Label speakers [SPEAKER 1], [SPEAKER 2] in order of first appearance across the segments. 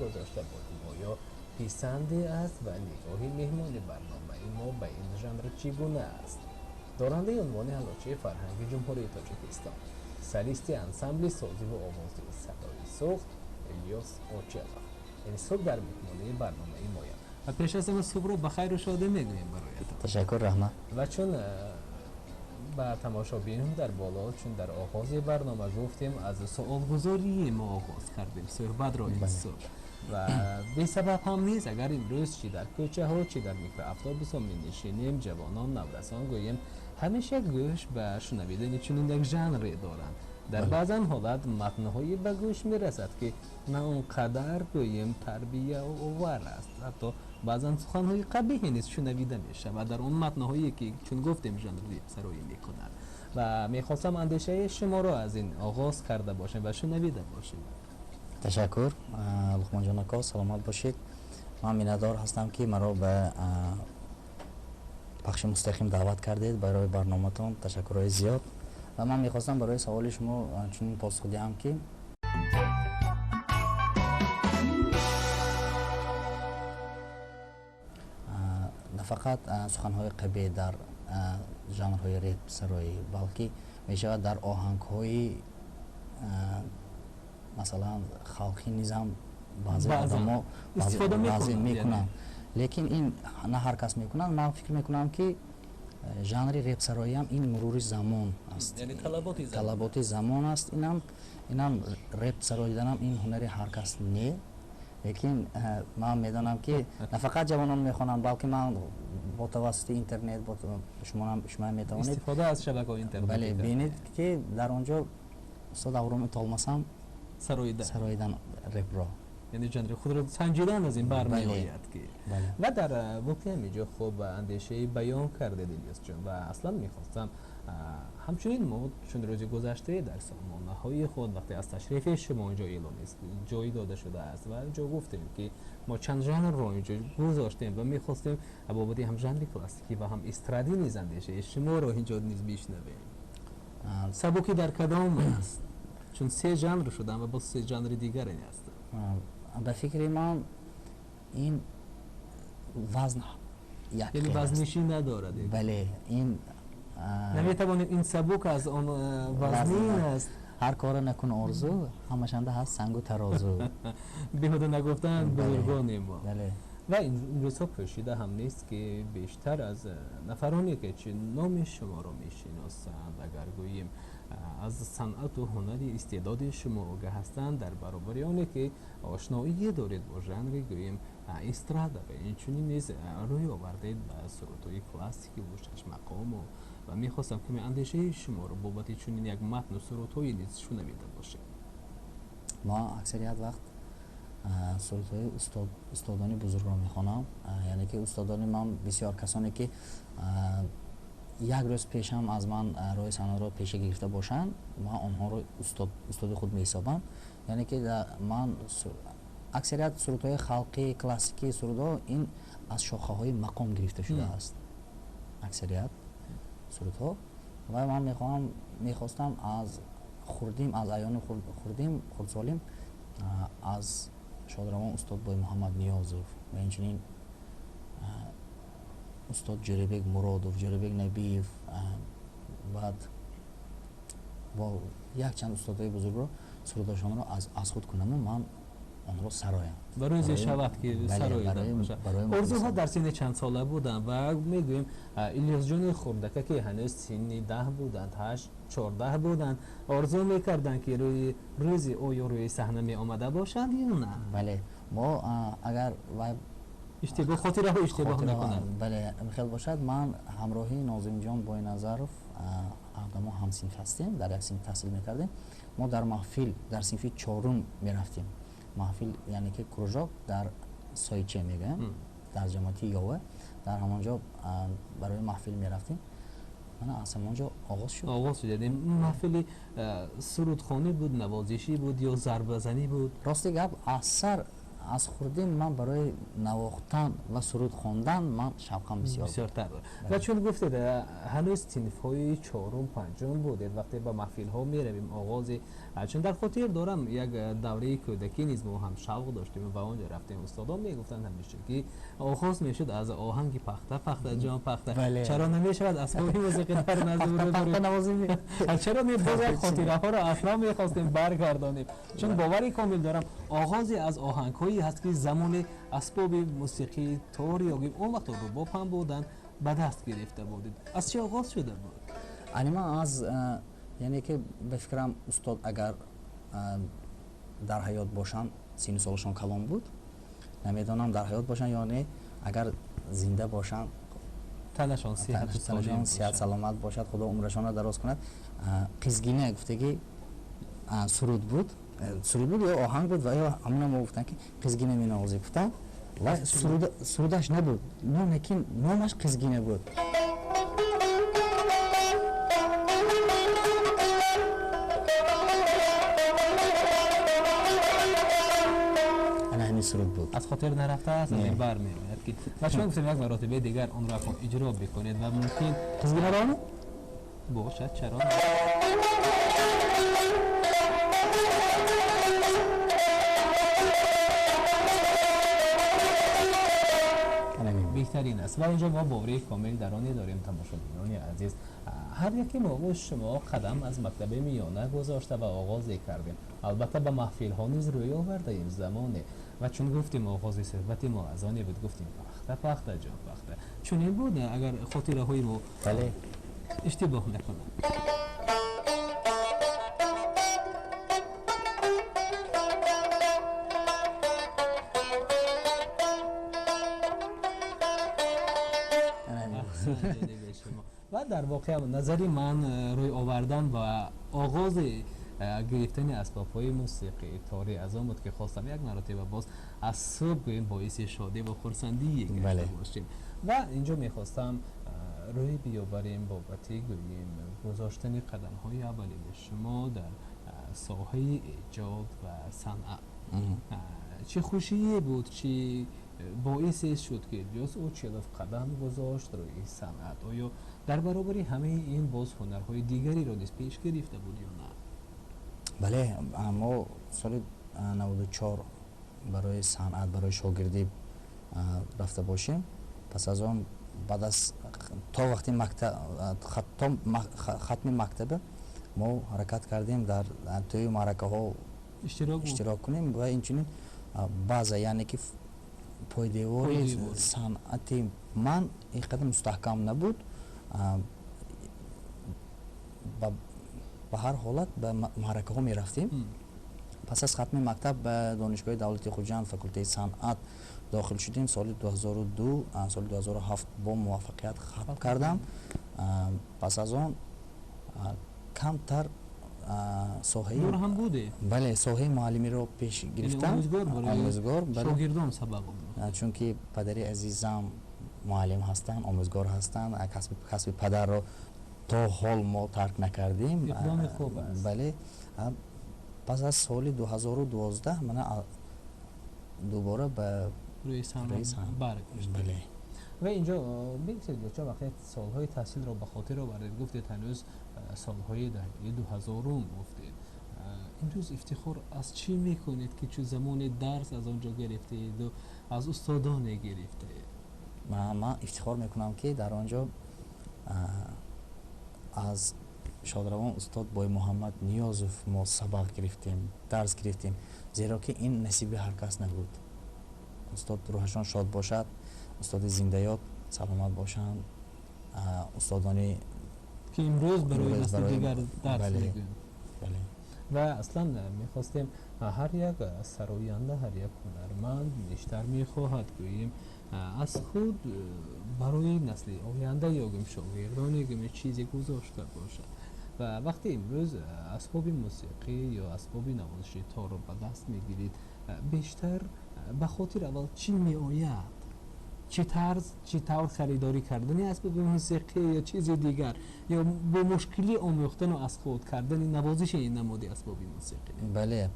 [SPEAKER 1] гузошта будем. Оё писанде аст ва нигоҳи меҳмони барномаи мо ба ин жанр чӣ гуна аст? Дорандаи унвони Аълочии фарҳанги Ҷумҳурии Тоҷикистон, солисти ансамбли созиву овози Садои Суғд Илёс Очилов ин субҳ дар меҳмонии барномаи моянд. Ва пеш аз ҳама субҳро ба хайру шодӣ мегӯем бароятон.
[SPEAKER 2] Ташаккур, раҳмат.
[SPEAKER 1] Ва чун ба тамошобинон дар боло, чун дар оғози барнома гуфтем, аз суолгузории мо оғоз кардем суҳбатро ин субҳ ва бесабаб ҳам нест. Агар имрӯз чӣ дар кӯчаҳо, чӣ дар микроавтобусҳо менишинем, ҷавонон, наврасон гӯем, ҳамеша гӯш ба шунавидани чунин як жанре доранд. Дар баъзан ҳолат матнҳое ба гӯш мерасад, ки на он қадар гӯем тарбияовар аст, ҳатто баъзан суханҳои қабиҳе низ шунавида мешавад дар он матнҳое ки чун гуфтем жанри репсароӣ мекунад. Ва мехостам андешаи шуморо аз ин оғоз карда бошем ва шунавида бошем.
[SPEAKER 2] Ташаккур, Луқмонҷон ако, саломат бошед. Ман миннатдор ҳастам, ки маро ба пахши мустақим даъват кардед барои барноматон. Ташаккурҳои зиёд. Ва ман мехостам барои саволи шумо чунин посух диҳам, ки на фақат суханҳои қабеҳ дар жанрҳои репсароӣ, балки мешавад дар оҳангҳои масалан халқӣ низ ҳам баъзе одамо баъзе мекунанд, лекин ин на ҳар кас мекунад. Ман фикр мекунам, ки жанри репсароиам ин мурури замон аст, талаботи замон аст. Инам репсароиданам ин ҳунари ҳар кас не, лекин ман медонам, ки на фақат ҷавонон мехонанд, балки ман бо тавассути интернет шумо метавонед
[SPEAKER 1] истифода аз шабакаҳои интернет,
[SPEAKER 2] бале, бинед, ки дар он ҷо устод Авроми Толмасам
[SPEAKER 1] сароида
[SPEAKER 2] сароидан репро.
[SPEAKER 1] Яъне жанри худро санҷидан аз ин бармеояд, ки ва дар воқеан инҷо хуб андешаи баён кардед, Илёсҷон. Ва аслан мехостам ҳамчунин мо чун рӯзи гузашта дар сомонаҳои худ вақте аз ташрифи шумо инҷо эълон ҷой дода шудааст ва инҷо гуфтем, ки мо чанд жанрро инҷо гузоштем ва мехостем бобати ҳам жанри классикӣ ва ҳам эстрадӣ низ андешаи шуморо инҷо низ бишнавем. Сабукӣ дар кадом аст? Чун се жанр шудам ва боз се жанри дигаре ҳастанд.
[SPEAKER 2] Ба фикри ман, ин вазн
[SPEAKER 1] яъне вазнишӣ надорад.
[SPEAKER 2] Бале, ин
[SPEAKER 1] наметавонем ин сабук аз он вазнин аст.
[SPEAKER 2] Ҳар корро накун орзу, ҳамашанда ҳаст сангу тарозу.
[SPEAKER 1] Беҳуда нагуфтанд бузургони мо. Ва имрӯзҳо пӯшида ҳам нест, ки бештар аз нафароне ки чи номи шуморо мешиносанд, агар гӯем аз санъату ҳунари истеъдоди шумо огаҳ ҳастанд, дар баробари оне ки ошноие доред бо жанри гӯем эстрада ва инчунин низ рӯй овардед ба сурудҳои классикиву шашмақому, ва мехостам каме андешаи шуморо бобати чунин як матну сурудҳое низ шунавида бошем.
[SPEAKER 2] Мо аксарият вақт сурудҳои устодони бузургро мехонам, яъне ки устодони ман бисёр касоне ки як рӯз пешам аз ман роҳи санъатро пеша гирифта бошанд, ман онҳоро устоди худ меҳисобам. Яъне ки ман аксарият сурудҳои халқӣ, классикӣ сурудҳо ин аз шохаҳои мақом гирифта шудааст аксарият сурудҳо. Ва ман мехоҳам, мехостам аз хурдим, аз айёни хурдим, хурдсолим аз шодравон устод Боймуҳаммад Ниёзов ва инчунин устод Ҷӯрабек Муродов, Ҷӯрабек Набиев, баъд бо якчанд устодҳои бузургро сурудҳошонро аз худ кунаму ман онро сароям.
[SPEAKER 1] Ва рӯзе шавад, ки сароида бошад. Орзуҳо дар синни чанд сола буданд? Ва мегӯем Илёсҷони хурдака, ки ҳанӯз синни 10 буданд, 8, 14 буданд, орзу мекарданд, ки рӯи рӯзи оё рӯи саҳна меомада бошанд ё на?
[SPEAKER 2] Бале, мо агар вай
[SPEAKER 1] иштибоҳ, хотираҳо иштибоҳ накунанд,
[SPEAKER 2] бале, хел бошад, ман ҳамроҳи Нозимҷон Бойназаров ҳардамо ҳамсинф ҳастем, дар як синф таҳсил мекардем. Мо дар маҳфил дар синфи чорум мерафтем, маҳфил яъне ки кружок дар Сойче мегӯям, дар ҷамоати Ёва, дар ҳамон ҷо барои маҳфил мерафтем. Мана аз ҳамон ҷо оғоз шуд.
[SPEAKER 1] Оғоз шуд. Яъне маҳфили сурудхонӣ буд, навозишӣ буд ё зарбазанӣ буд?
[SPEAKER 2] Рости гап, аз сар Аз хурдӣ ман барои навохтан ва суруд хондан ман шавқам
[SPEAKER 1] бисёртар буд. Ва чун гуфтед, ҳанӯз синфҳои чорум панҷум будед, вақте ба маҳфилҳо меравем оғози, чун дар хотир дорам як давраи кӯдакӣ низ мо ҳам шавқ доштем ва он ҷо рафтем, устодон мегуфтанд ҳамеша ки оғоз мешуд аз оҳанги пахта, пахта ҷон пахта, чаро намешавад асбоби мусиқӣ дар назди, чаро не, боз як хотираҳоро аз нав мехостем баргардонем, чун бовари комил дорам оғозе аз оҳангҳое ҳаст ки замоне асбоби мусиқии тор ё он вақт рубоб ҳам буданд ба даст гирифта будед. Аз чӣ оғоз шуда буд?
[SPEAKER 2] Ани ман аз, яъне ки ба фикрам устод агар дар ҳаёт бошанд, синну солашон калон буд, намедонам дар ҳаёт бошанд ё не, агар зинда бошанд,
[SPEAKER 1] танашон
[SPEAKER 2] сиҳат саломат бошад, худо умрашонро дароз кунад. Қизгина гуфтаги суруд буд, суруд буд ё оҳанг буд ва ё ҳамона мо гуфтанд ки қизгина менавозӣ гуфтанд ва сурудаш набуд, лекин номаш қизгина буд. Ана ҳамин суруд буд.
[SPEAKER 1] Аз хотир нарафтааст, аз ин бармеояд ки ва шумо гуфтем як маротиба дигар онро иҷро бикунед ва мумкин
[SPEAKER 2] қизгинаро
[SPEAKER 1] бошад, чаро беҳтарин аст. Ва инҷо мо боварии комил дар оне дорем, тамошобинони азиз, ҳар яке мо ва шумо қадам аз мактаби миёна гузошта ва оғозе кардем, албатта ба маҳфилҳо низ рӯй овардаем замоне, ва чун гуфтем оғози суҳбати мо аз оне буд, гуфтем пахта, пахта ҷон пахта, чунин буд агар хотираҳои мо иштибоҳ накунад. Ва дар воқеъ назари ман рӯй овардан ба оғози гирифтани асбобҳои мусиқӣ тори аз он буд ки хостам як маротиба боз аз субҳ боиси шодӣ ва хурсандӣ гашта бошем. Ва инҷо мехостам рӯй биёварем бобати гӯем гузоштани қадамҳои аввалини шумо дар соҳаи эҷод ва санъат. Чӣ хушие буд, чӣ боисе шуд ки Илёс Очилов қадам гузошт рӯи санъат? Оё дар баробари ҳамаи ин боз ҳунарҳои дигареро низ пеш гирифта буд ё на?
[SPEAKER 2] Бале, мо соли 94 барои санъат, барои шогирдӣ рафта бошем. Пас аз он баъд аз то вақти хатми мактаба мо ҳаракат кардем дар тӯю маъракаҳо иштирок кунем ва инчунин баъза, яъне ки пойдевори санъати ман ин қадар мустаҳкам набуд. Ба ҳар ҳолат ба маъракаҳо мерафтем. Пас аз хатми мактаб ба Донишгоҳи давлати Хуҷанд факултети санъат дохил шудем. Соли 2002, соли 2007 бо муваффақият хатм кардам. Пас аз он камтар соҳаи
[SPEAKER 1] ҳам буде?
[SPEAKER 2] Бале, соҳаи муаллимиро пеш гирифтам.
[SPEAKER 1] Омӯзгор, шогирдон сабаб.
[SPEAKER 2] Чунки падари азизам муаллим ҳастанд, омӯзгор ҳастанд, касби падарро то ҳол мо тарк накардем.
[SPEAKER 1] Иқдоми хуб аст.
[SPEAKER 2] Бале, пас аз соли 2012 мана дубора ба
[SPEAKER 1] рӯи санъат баргашт.
[SPEAKER 2] Бале.
[SPEAKER 1] Ва инҷо бигӯед лутфан, вақте солҳои таҳсилро ба хотир овардед, гуфтед ҳанӯз солҳои даҳаи 2000 гуфтед. Имрӯз ифтихор аз чӣ мекунед ки чун замони дарс аз он ҷо гирифтед ва аз устодоне гирифтед?
[SPEAKER 2] Ман ифтихор мекунам ки дар он ҷо аз шодравон устод Боймуҳаммад Ниёзов мо сабақ гирифтем, дарс гирифтем, зеро ки ин насиби ҳар кас набуд. Устод рӯҳашон шод бошад, устоди зиндаёт саломат бошанд, устодони
[SPEAKER 1] ки имрӯз барои насли дигар дарс мегӯянд. Ва аслан мехостем ҳар як сароянда, ҳар як ҳунарманд бештар мехоҳад гӯем аз худ барои насли оянда ё гӯем шогирдоне гӯем чизе гузошта бошад. Ва вақте имрӯз асбоби мусиқӣ ё асбоби навозиши торро ба даст мегиред, бештар ба хотир аввал чӣ меояд? Чӣ тарз, чӣ тавр харидорӣ кардани асбоби мусиқӣ ё чизи дигар, ё бо мушкилӣ омӯхтану аз худ кардани навозиши ин намуди асбоби мусиқӣ?
[SPEAKER 2] Бале,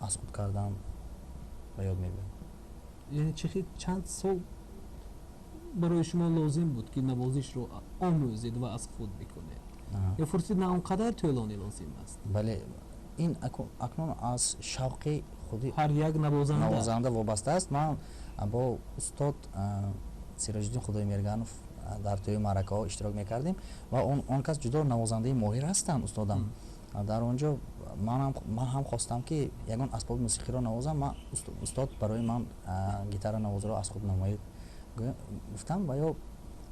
[SPEAKER 2] аз худ кардан ба ёд мебиёд.
[SPEAKER 1] Яъне чанд сол барои шумо лозим буд, ки навозишро омӯзед ва аз худ бикунед? Ё фурсат на он қадар тӯлонӣ лозим аст?
[SPEAKER 2] Бале, ин акнун аз шавқи худи
[SPEAKER 1] ҳар як навозанда
[SPEAKER 2] вобаста аст. Ман бо устод Сироҷиддин Худоймерганов дар тӯи маъракаҳо иштирок мекардем ва он кас ҷудо навозандаи моҳир ҳастанд, устодам. Дар он ҷо ман ҳам хостам, ки ягон асбоби мусиқиро навозам. Ман устод барои ман гитара навозро аз худ намоед гуфтам ва ё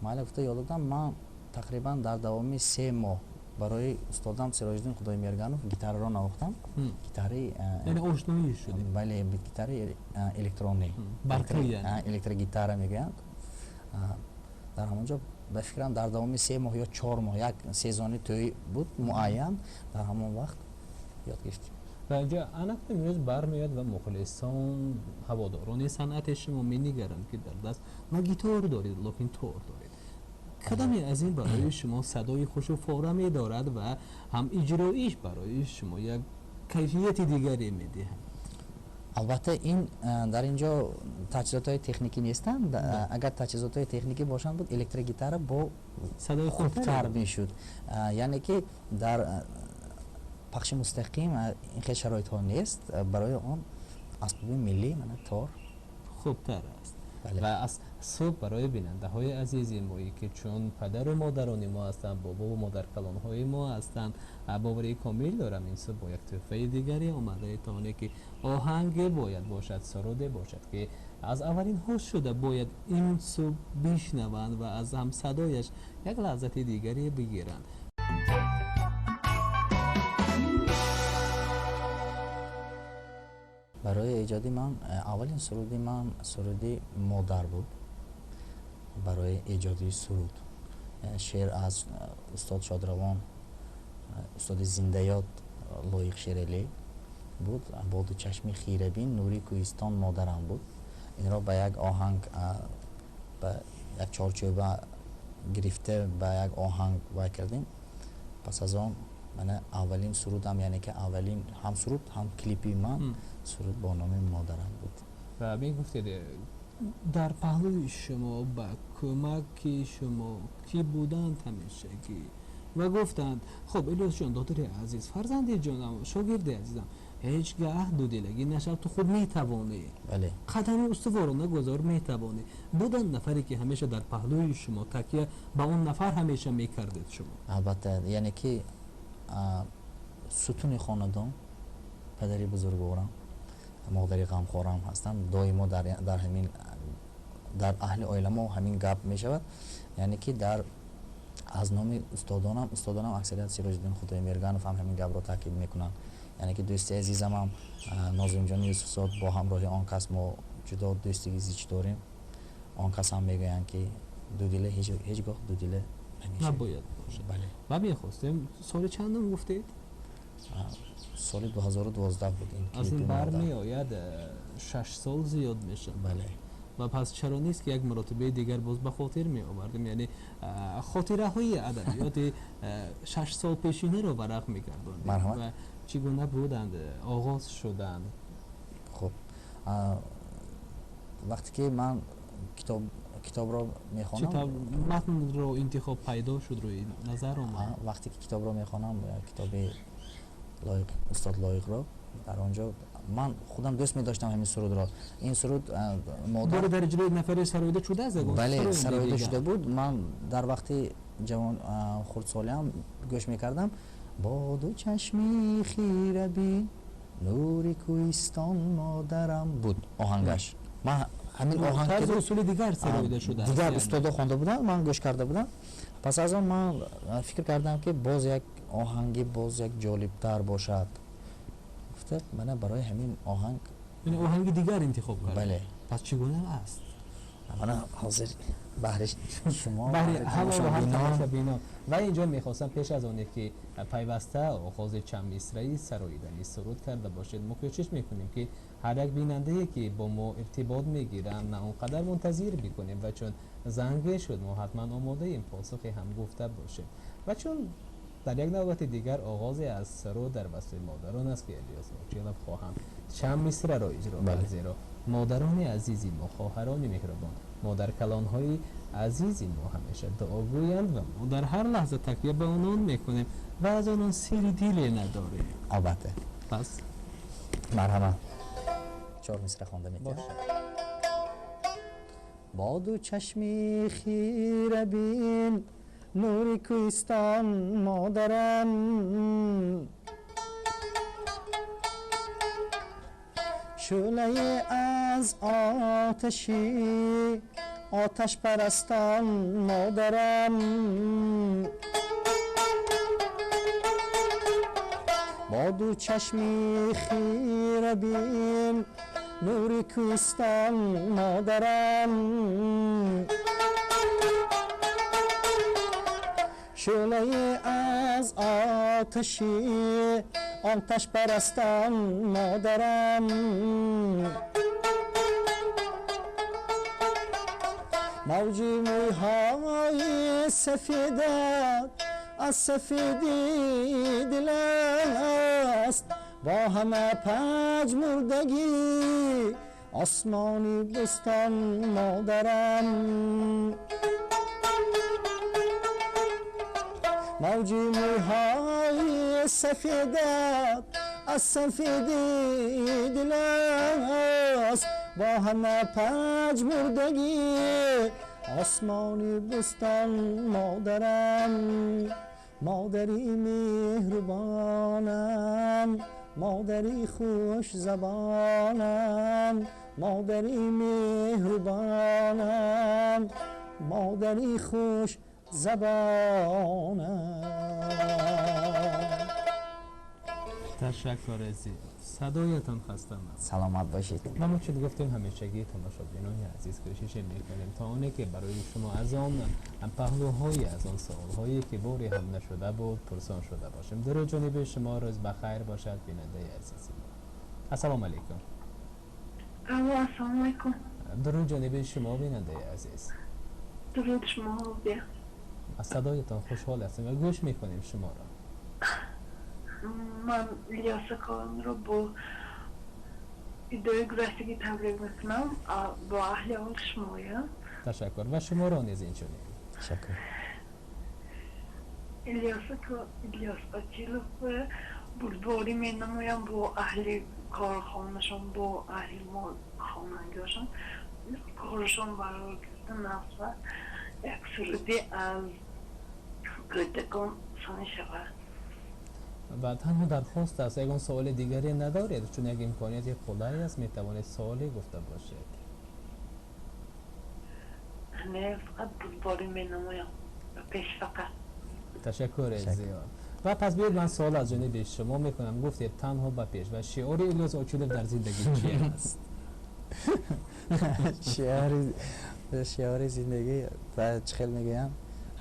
[SPEAKER 2] майла гуфта ёд додам. Ман тақрибан дар давоми 3 моҳ барои устодам Сироҷиддин Худоймерганов гитараро навохтам. Гитараи
[SPEAKER 1] яъне ошноӣ шудед?
[SPEAKER 2] Бале, гитараи электронӣ, электрогитара мегӯянд. Дар ҳамон ҷо ба фикрам дар давоми 3 моҳ ё 4 моҳ як сезони тӯй буд муайян, дар ҳамон вақт ёд гирифтем.
[SPEAKER 1] Ва инҷо анак имрӯз бармеояд ва мухлисон, ҳаводорони санъати шумо менигаранд, ки дар даст на гитор доред, лекин тор доред. Кадоме аз ин барои шумо садои хушу фораме дорад ва ҳам иҷроиш барои шумо як кайфияти дигаре медиҳад?
[SPEAKER 2] Албатта, ин дар ин ҷо таҷҳизотҳои техникӣ нестанд. Агар таҷҳизотҳои техникӣ бошанд буд, электрогитара бо
[SPEAKER 1] садои
[SPEAKER 2] хубтар мешуд. Яъне ки дар пахши мустақим ин хел шароитҳо нест. Барои он асбоби миллӣ мана тор
[SPEAKER 1] хубтар аст. Ва аз субҳ барои бинандаҳои азизи мои, ки чун падару модарони мо ҳастанд, бобову модаркалонҳои мо ҳастанд, боварии комил дорам ин субҳ бо як тӯҳфаи дигаре омадаед, то оне ки оҳанге бояд бошад, суруде бошад, ки аз аввалинҳо шуда бояд ин субҳ бишнаванд ва аз ҳамсадояш як лаззати дигаре бигиранд.
[SPEAKER 2] Барои эҷоди ман аввалин суруди ман суруди модар буд. Барои эҷоди суруд шеър аз устод Шодравон, устоди зиндаёд Лоиқ Шералӣ буд. Боду чашми хирабин, нури кӯҳистон модарам буд. Инро ба як оҳанг, ба як чорчӯба гирифта, ба як оҳанг вай кардем. Пас аз он мана аввалин сурудам, яъне ки аввалин ҳам суруд, ҳам клипи ман суруд бо номи модарам буд.
[SPEAKER 1] Ва мегуфтед, дар паҳлӯи шумо, ба кӯмаки шумо кӣ буданд ҳамешагӣ? Ва гуфтанд: хуб, Илёсҷон, додари азиз, фарзанди ҷонам, шогирди азизам, ҳеҷ гаҳ дуделагӣ нашав, ту худ метавонӣ, қадами устуворо нагузор, метавонӣ. Буданд нафаре, ки ҳамеша дар паҳлӯи шумо, такя ба он нафар ҳамеша мекардед шумо?
[SPEAKER 2] Албатта, яъне ки сутуни хонадон падари бузургворам, модари ғамхорам ҳастанд. Доимо дар ҳамин дар аҳли оила мо ҳамин гап мешавад. Яъне ки дар аз номи устодонам аксарият Сироҷиддин Худоймерганов ҳам ҳамин гапро таъкид мекунанд. Яъне ки дӯсти азизамам Нозимҷон Юсуфзод, бо ҳамроҳи он кас мо ҷудо дӯстии зич дорем. Он кас ҳам мегӯянд, ки дудила ҳеҷ гоҳ дудила
[SPEAKER 1] набояд бошад. Ва мехостем, соли чандум гуфтед?
[SPEAKER 2] Соли 2012 буд ин.
[SPEAKER 1] Аз ин бармеояд 6 сол зиёд мешавад.
[SPEAKER 2] Бале.
[SPEAKER 1] Ва пас чаро нест, ки як маротибаи дигар боз ба хотир меовардем, яъне хотираҳои адабиёти 6 сол пешинаро варақ мегардондем ва чӣ гуна буданд, оғоз шуданд?
[SPEAKER 2] Хуб, вақте ки ман китобро мехонам,
[SPEAKER 1] матнро интихоб пайдо шуд, рӯи назар омад?
[SPEAKER 2] Вақте ки китобро мехонам, китоби Лоиқ, устод Лоиқро, дар он ҷо ман худам дӯст медоштам ҳамин сурудро. Ин суруд
[SPEAKER 1] модар дар иҷрои нафаре сароида шудааст?
[SPEAKER 2] Бале, сароида шуда буд. Ман дар вақти ҷавон хурдсолиам гӯш мекардам. Боду чашми хирабин, нури кӯҳистон модарам буд оҳангаш. Ман ҳамин оҳанг
[SPEAKER 1] усули дигар сароида шудааст,
[SPEAKER 2] дигар устодо хонда буданд, ман гӯш карда будам. Пас аз он ман фикр кардам, ки боз як оҳанги боз як ҷолибтар бошад. Гуфта мана барои ҳамин оҳанг,
[SPEAKER 1] оҳанги дигар интихоб кардам.
[SPEAKER 2] Бале.
[SPEAKER 1] Пас чӣ гуна аст?
[SPEAKER 2] Мана ҳозир баҳри шумо,
[SPEAKER 1] баҳри ҳама. Ва инҷо мехостам пеш аз оне ки пайваста оғози чанд мисраи сароидани суруд карда бошед, мо кӯшиш мекунем, ки ҳар як бинандае, ки бо мо иртибот мегиранд, на он қадар мунтазир бикунем ва чун занге шуд, мо ҳатман омодаем посухе ҳам гуфта бошем. Ва чун Дар як навбати дигар оғозе аз суруд дар васфи модарон аст, ки Илёс Очилов хоҳам чанд мисраро иҷро кард, зеро модарони азизи мо, хоҳарони меҳрубон, модаркалонҳои азизи мо ҳамеша дуогӯянд ва мо дар ҳар лаҳза такя ба онон мекунем ва аз онон сири диле надорем.
[SPEAKER 2] Албатта.
[SPEAKER 1] Пас
[SPEAKER 2] марҳамат, 4 мисра хонда метавонам. Бо ду чашми хира бин нури кӯҳистон модарам, шӯълае аз оташи оташпарастон модарам, бо ду чашми хира бин нури кӯҳистон модарам, шӯълае аз оташи оташпарастон модарам, мавҷи мӯйҳои сафедат аз сафеди дил аст, бо ҳама пажмурдагӣ осмони бӯстон модарам, мавҷи мӯйҳои сафедат аз сафеди дил аст, бо ҳама пажмурдагӣ осмони бӯстон модарам, модари меҳрубонам, модари хушзабонам, модари меҳрубонам, модари хушзабонам.
[SPEAKER 1] Ташаккур зиёд, садоятон хастам аст.
[SPEAKER 2] Саломат бошед.
[SPEAKER 1] Ма мо чун гуфтем, ҳамешагӣ тамошобинони азиз, кӯшиш мекунем то оне ки барои шумо аз он паҳлӯҳое, аз он саволҳое ки боре ҳам нашуда буд, пурсон шуда бошем. Дуруд ҷониби шумо, рӯз бахайр бошад, бинандаи азизи мо. Ассалому алайкум.
[SPEAKER 3] Алло, ассалому алайкум.
[SPEAKER 1] Дуруд ҷониби шумо, бинандаи азиз.
[SPEAKER 3] Дуруд шумо, бия.
[SPEAKER 1] Аз садоятон хушҳол ҳастем ва гӯш мекунем шуморо.
[SPEAKER 3] Ман Илёс Аконро бо идои гузаштагӣ табрик мекунам, бо аҳли ҳол шумоя.
[SPEAKER 1] Ташаккур, ва шуморо низ инчунин.
[SPEAKER 2] Ташаккур.
[SPEAKER 3] Илёс Очилов бурдборӣ менамоям бо аҳли корхонашон, бо аҳли хонандагиашон, корашон барор гирифта нафс ва як суруде аз кӯдакон сонӣ шавад.
[SPEAKER 1] Ва танҳо дархост аст, ягон суоли дигаре надоред, чун як имконияти қулай аст, метавонед суоле гуфта бошед.
[SPEAKER 3] Не, фақат бурдборӣ менамоям пеш фақат.
[SPEAKER 1] Ташаккур зиёд. Ва пас биёед ман суол аз ҷониби шумо мекунам. Гуфтед танҳо ба пеш, ва шиори Илёс Очилов дар зиндагӣ чи аст?
[SPEAKER 2] Шиори зиндагӣ ва чӣ хел мегӯям,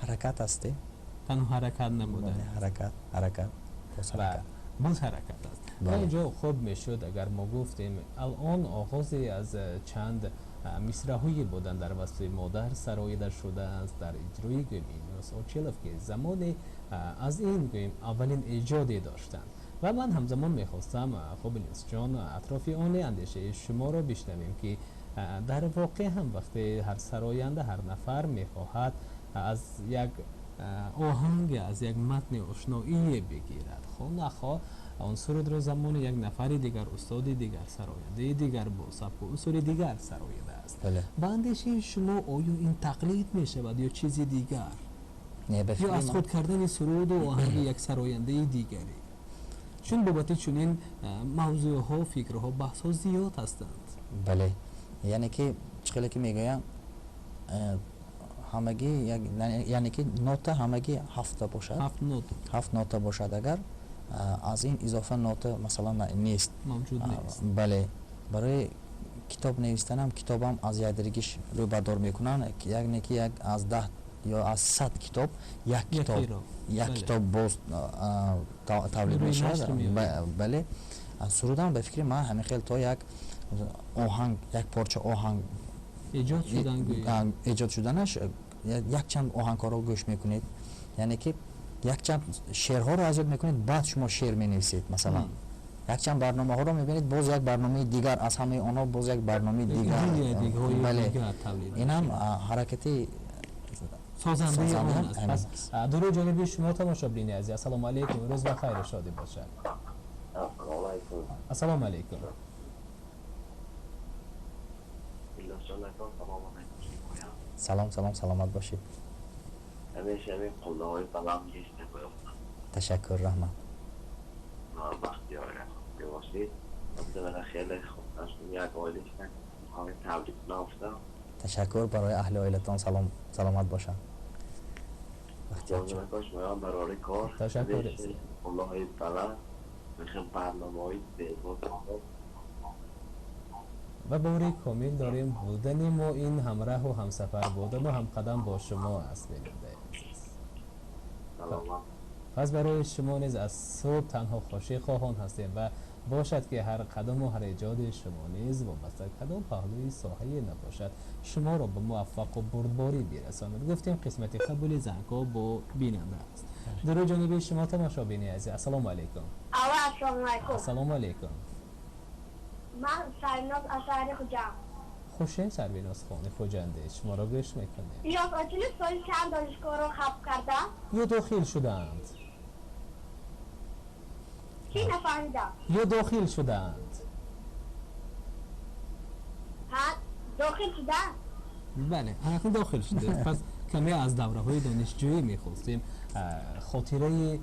[SPEAKER 2] ҳаракат ҳастем.
[SPEAKER 1] Танҳо ҳаракат намуда.
[SPEAKER 2] Ҳаракат, ҳаракат,
[SPEAKER 1] боз ҳаракат аст. Ва инҷо хуб мешуд агар мо гуфтем алон оғозе аз чанд мисраҳое буданд дар васфи модар сароида шудааст дар иҷрои гӯем Илёс Очилов, ки замоне аз ин гӯем аввалин эҷоде доштанд. Ва ман ҳамзамон мехостам, хуб Илёсҷон, атрофи оне андешаи шуморо бишнавем, ки дар воқеъ ҳам вақте ҳар сароянда, ҳар нафар мехоҳад аз як оҳанг, аз як матни ошноие бигирад, хо нахоҳ он сурудро замони як нафари дигар, устоди дигар, сарояндаи дигар бо сабку усули дигар сароидааст. Ба андешаи шумо оё ин тақлид мешавад ё чизи дигар, ё аз худ кардани суруду оҳанги як сарояндаи дигаре? Чун бобати чунин мавзӯъҳо, фикрҳо, баҳсҳо зиёд ҳастанд.
[SPEAKER 2] Бале, яъне ки чӣ хеле ки мегӯям, ҳамагӣ, яъне ки нота ҳамагӣ ҳафта бошад, ҳафт нота бошад, агар аз ин изофа нота масалан нест,
[SPEAKER 1] мавҷуд нест.
[SPEAKER 2] Бале, барои китоб навистанам, китобам аз якдигиш рӯбардор мекунанд, яъне ки як аз 10 ё аз 100 китоб як китоб боз тавлид мешавад. Бале, сурудам ба фикри ман ҳамин хел то як оҳанг, як порча оҳанг эҷод шуданаш якчанд оҳангҳоро гӯш мекунед, яъне ки Якчанд шеърҳоро аз ёд мекунед, баъд шумо шеър менависед. Масалан, якчанд барномаҳоро мебинед, боз як барномаи дигар, аз ҳамаи онҳо боз як барномаи дигар. Бале, инам ҳаракати
[SPEAKER 1] созандаи он аст. Пас дуруд ҷониби шумо, тамошобини азиз. Ассалому алайкум, рӯз ба хайру шодӣ бошад. Ассалому алайкум.
[SPEAKER 2] Салом, салом, саломат бошед.
[SPEAKER 4] Ҳамеша ҳамин қуллаҳои баланд.
[SPEAKER 2] Ташаккур, раҳмат.
[SPEAKER 4] Бахтиёр бошед. Хеле хуб, як оила табрик нафтам.
[SPEAKER 2] Ташаккур, барои аҳли оилатон салом, саломат бошанд.
[SPEAKER 4] Барори кор.
[SPEAKER 1] Ташаккур.
[SPEAKER 4] Қуллаҳои баланд, барномаҳои зебо.
[SPEAKER 1] Ва бовари комил дорем, будани мо ин ҳамраҳу ҳамсафар будану ҳамқадам бо шумо аст, бинандаи азиз. Пас барои шумо низ аз субҳ танҳо хушӣ хоҳон ҳастем ва бошад, ки ҳар қадаму ҳар эҷоди шумо низ, вобаста кадом паҳлӯи соҳае набошад, шуморо ба муваффақу бурдборӣ бирасонад. Гуфтем, қисмати қабули зангҳо бо бинанда аст. Дуруд ҷониби шумо, тамошобини азиз. Ассалому алайкум. Ассалому алайкум.
[SPEAKER 5] Ман Сарвиноз аз шаҳри Хуҷанд.
[SPEAKER 1] Хушем, Сарвиноз хони Хуҷандӣ, шуморо гӯш мекунем.
[SPEAKER 5] Илёс Очилов соли чанд донишгоҳро хатм карданд?
[SPEAKER 1] Ё дохил шудаанд?
[SPEAKER 5] Чӣ, нафаҳмидам.
[SPEAKER 1] Ё дохил шудаанд?
[SPEAKER 5] Ҳа, дохил шуданд.
[SPEAKER 1] Бале, ҳақиқат дохил шуда. Пас каме аз давраҳои донишҷӯӣ мехостем хотираи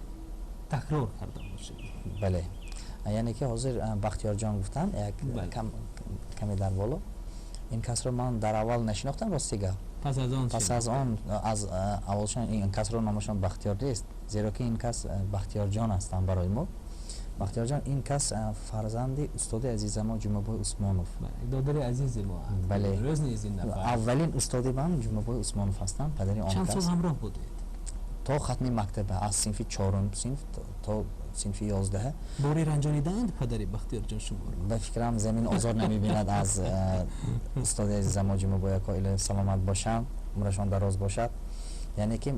[SPEAKER 1] такрор карда бошед.
[SPEAKER 2] Бале, яъне ки ҳозир Бахтиёрҷон гуфтанд як каме дар боло, ин касро ман дар аввал нашинохтам, рости гап.
[SPEAKER 1] Пас аз он?
[SPEAKER 2] Пас аз он, аз аввалшон ин касро номашон Бахтиёр нест, зеро ки ин кас Бахтиёрҷон ҳастанд барои мо. Бахтиёрҷон, ин кас фарзанди устоди азиза мо Ҷумабой Усмонов.
[SPEAKER 1] Додари азизи мо.
[SPEAKER 2] Бале.
[SPEAKER 1] Рӯз низ ин нафар
[SPEAKER 2] аввалин устоди ман Ҷумабой Усмонов ҳастанд, падари он.
[SPEAKER 1] Чанд сол ҳамроҳ будед?
[SPEAKER 2] То хатми мактаба, аз синфи чорум синф то синфи 11.
[SPEAKER 1] Бори ранҷонидаанд падари Бахтиёрҷон шуморо?
[SPEAKER 2] Ба фикрам, замин озор намебинад аз устоди азиза мо Ҷумабой ако, илоҳи саломат бошанд, умрашон дароз бошад. Яъне ки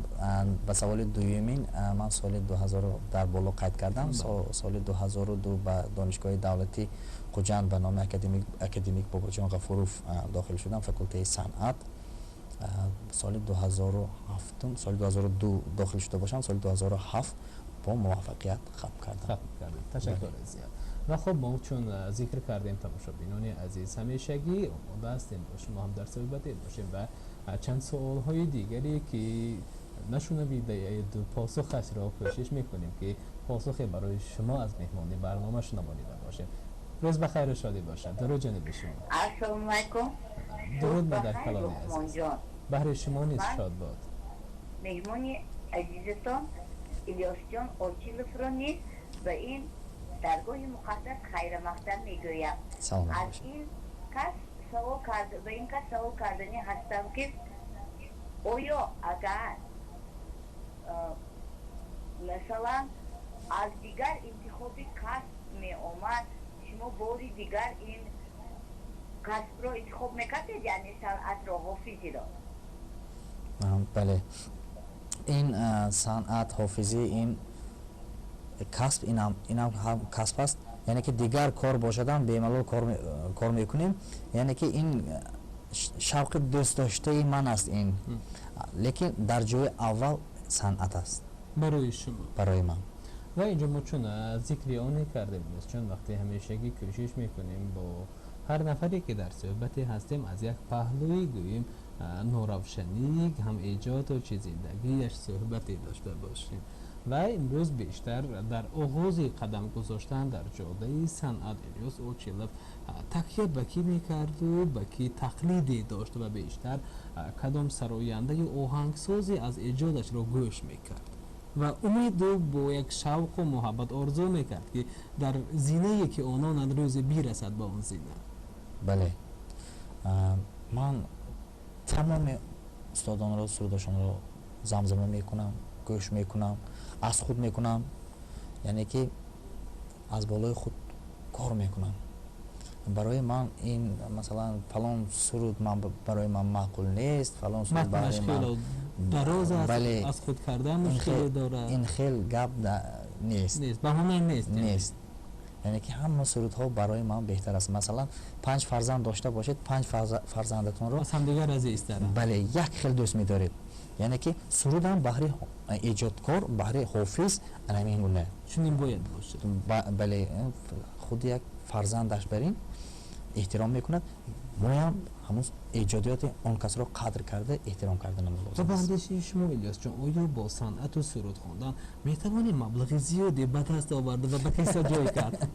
[SPEAKER 2] ба саволи дуюмин, ман соли 2000 дар боло қайд кардам, соли 2002 ба Донишгоҳи давлатии Хуҷанд ба номи академик Бобоҷон Ғафуров дохил шудам, факултаи санъат. Соли 2007, соли 2002 дохил шуда бошам, соли 2007 бо муваффақият хатм кардам.
[SPEAKER 1] Ташаккур зиёд. Ва хуб, мо чун зикр кардем, тамошобинони азиз, ҳамешагӣ омода ҳастем бо шумо ҳам дар суҳбате бошем ва чанд суолҳои дигаре ки нашунавидаед, посухашро кӯшиш мекунем, ки посухе барои шумо аз меҳмони барнома шунавонида бошем. Рӯз ба хайру шодӣ бошад. Дуруд ҷониби шумо.
[SPEAKER 6] Ассалому алайкум.
[SPEAKER 1] Дуруд, модар калони азиз, баҳри шумо низ шод бод.
[SPEAKER 6] Меҳмони азизатон Илёсҷон Очиловро низ ба ин даргоҳи муқаддас хайрамақдам мегӯям. Аз ин кас савол кард, ба ин кас савол карданӣ ҳастам, ки оё агар, масалан, аз дигар интихоби касб меомад, шумо бори дигар ин касбро интихоб мекардед, яъне санъатро, ҳофизиро?
[SPEAKER 2] Бале, ин санъат, ҳофизӣ, ин касб, инам ҳам касб аст. Яъне ки дигар кор бошадам, бемалол кор мекунем. Яъне ки ин шавқи дӯстдоштаи ман аст ин, лекин дар ҷои аввал санъат аст.
[SPEAKER 1] Барои шумо?
[SPEAKER 2] Барои ман.
[SPEAKER 1] Ва инҷо мо чун зикри оне кардем, чун вақте ҳамешагӣ кӯшиш мекунем бо ҳар нафаре ки дар суҳбате ҳастем, аз як паҳлӯи, гӯем, норавшанӣ ҳам эҷоду чи зиндагиаш суҳбате дошта бошем. Ва имрӯз бештар дар оғози қадам гузоштан дар ҷодаи санъат Илёс Очилов такя ба кӣ мекарду ба кӣ тақлиде дошт ва бештар кадом сарояндаю оҳангсозе аз эҷодашро гӯш мекард ва умеду бо як шавқу муҳаббат орзу мекард, ки дар зинае ки ононанд, рӯзе бирасад ба он зина?
[SPEAKER 2] Бале, ман тамоми устодонро сурудашонро замзама мекунам, гӯш мекунам, аз худ мекунам, яъне ки аз болои худ кор мекунам. Барои ман ин, масалан, фалон суруд ман барои ман маъқул нест, фалон суруд барои ман
[SPEAKER 1] Дароз аст, аз худ кардан мушкиле дорад.
[SPEAKER 2] Ин хел гап нест.
[SPEAKER 1] Нест, баҳона нест.
[SPEAKER 2] Нест. Яъне ки ҳама сурудҳо барои ман беҳтар аст. Масалан, 5 фарзанд дошта бошед, 5 фарзандатонро
[SPEAKER 1] аз ҳамдигар азизтаранд.
[SPEAKER 2] Бале, як хел дӯст медоред. Яъне ки сурудам баҳри эҷодкор, баҳри ҳофиз ҳамин гуна.
[SPEAKER 1] Чунин бояд бошад.
[SPEAKER 2] Бале, худ як фарзандаш бар ин эҳтиром мекунад. Моям ҳамон эҷодиёти он касро қадр карда, эҳтиром карда лозим аст.
[SPEAKER 1] Ба андешаи шумо, Илёсҷон, оё бо санъату суруд хондан метавонем маблағи зиёде ба даст оварда ва ба киса ҷой кард?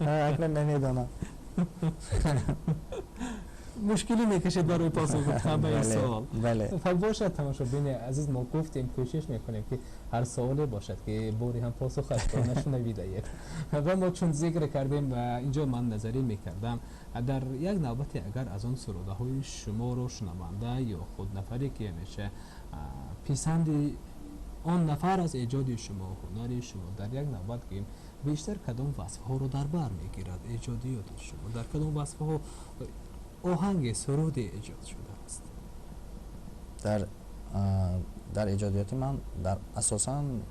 [SPEAKER 2] Акнун намедонам.
[SPEAKER 1] Мушкилӣ мекашед барои посух гуфтан ба ин суол.
[SPEAKER 2] Бале.
[SPEAKER 1] Бошад, тамошобини азиз, мо гуфтем, кӯшиш мекунем ки ҳар суоле бошад ки бори ҳам посухашро нашунаviдаед. Ва мо чун зикр кардем ва инҷо ман назарӣ мекардам, дар як навбате агар аз он сурудаҳои шуморо шунаванда ё худ нафаре ки ҳамеша писанди он нафар аз эҷоди шумо, ҳунари шумо, дар як навбат гӯем бештар кадом васфҳоро дар бар мегирад эҷодиёти шумо, дар кадом васфҳо оҳанги суруде эҷод шудааст?
[SPEAKER 2] Дар эҷодиёти ман асосан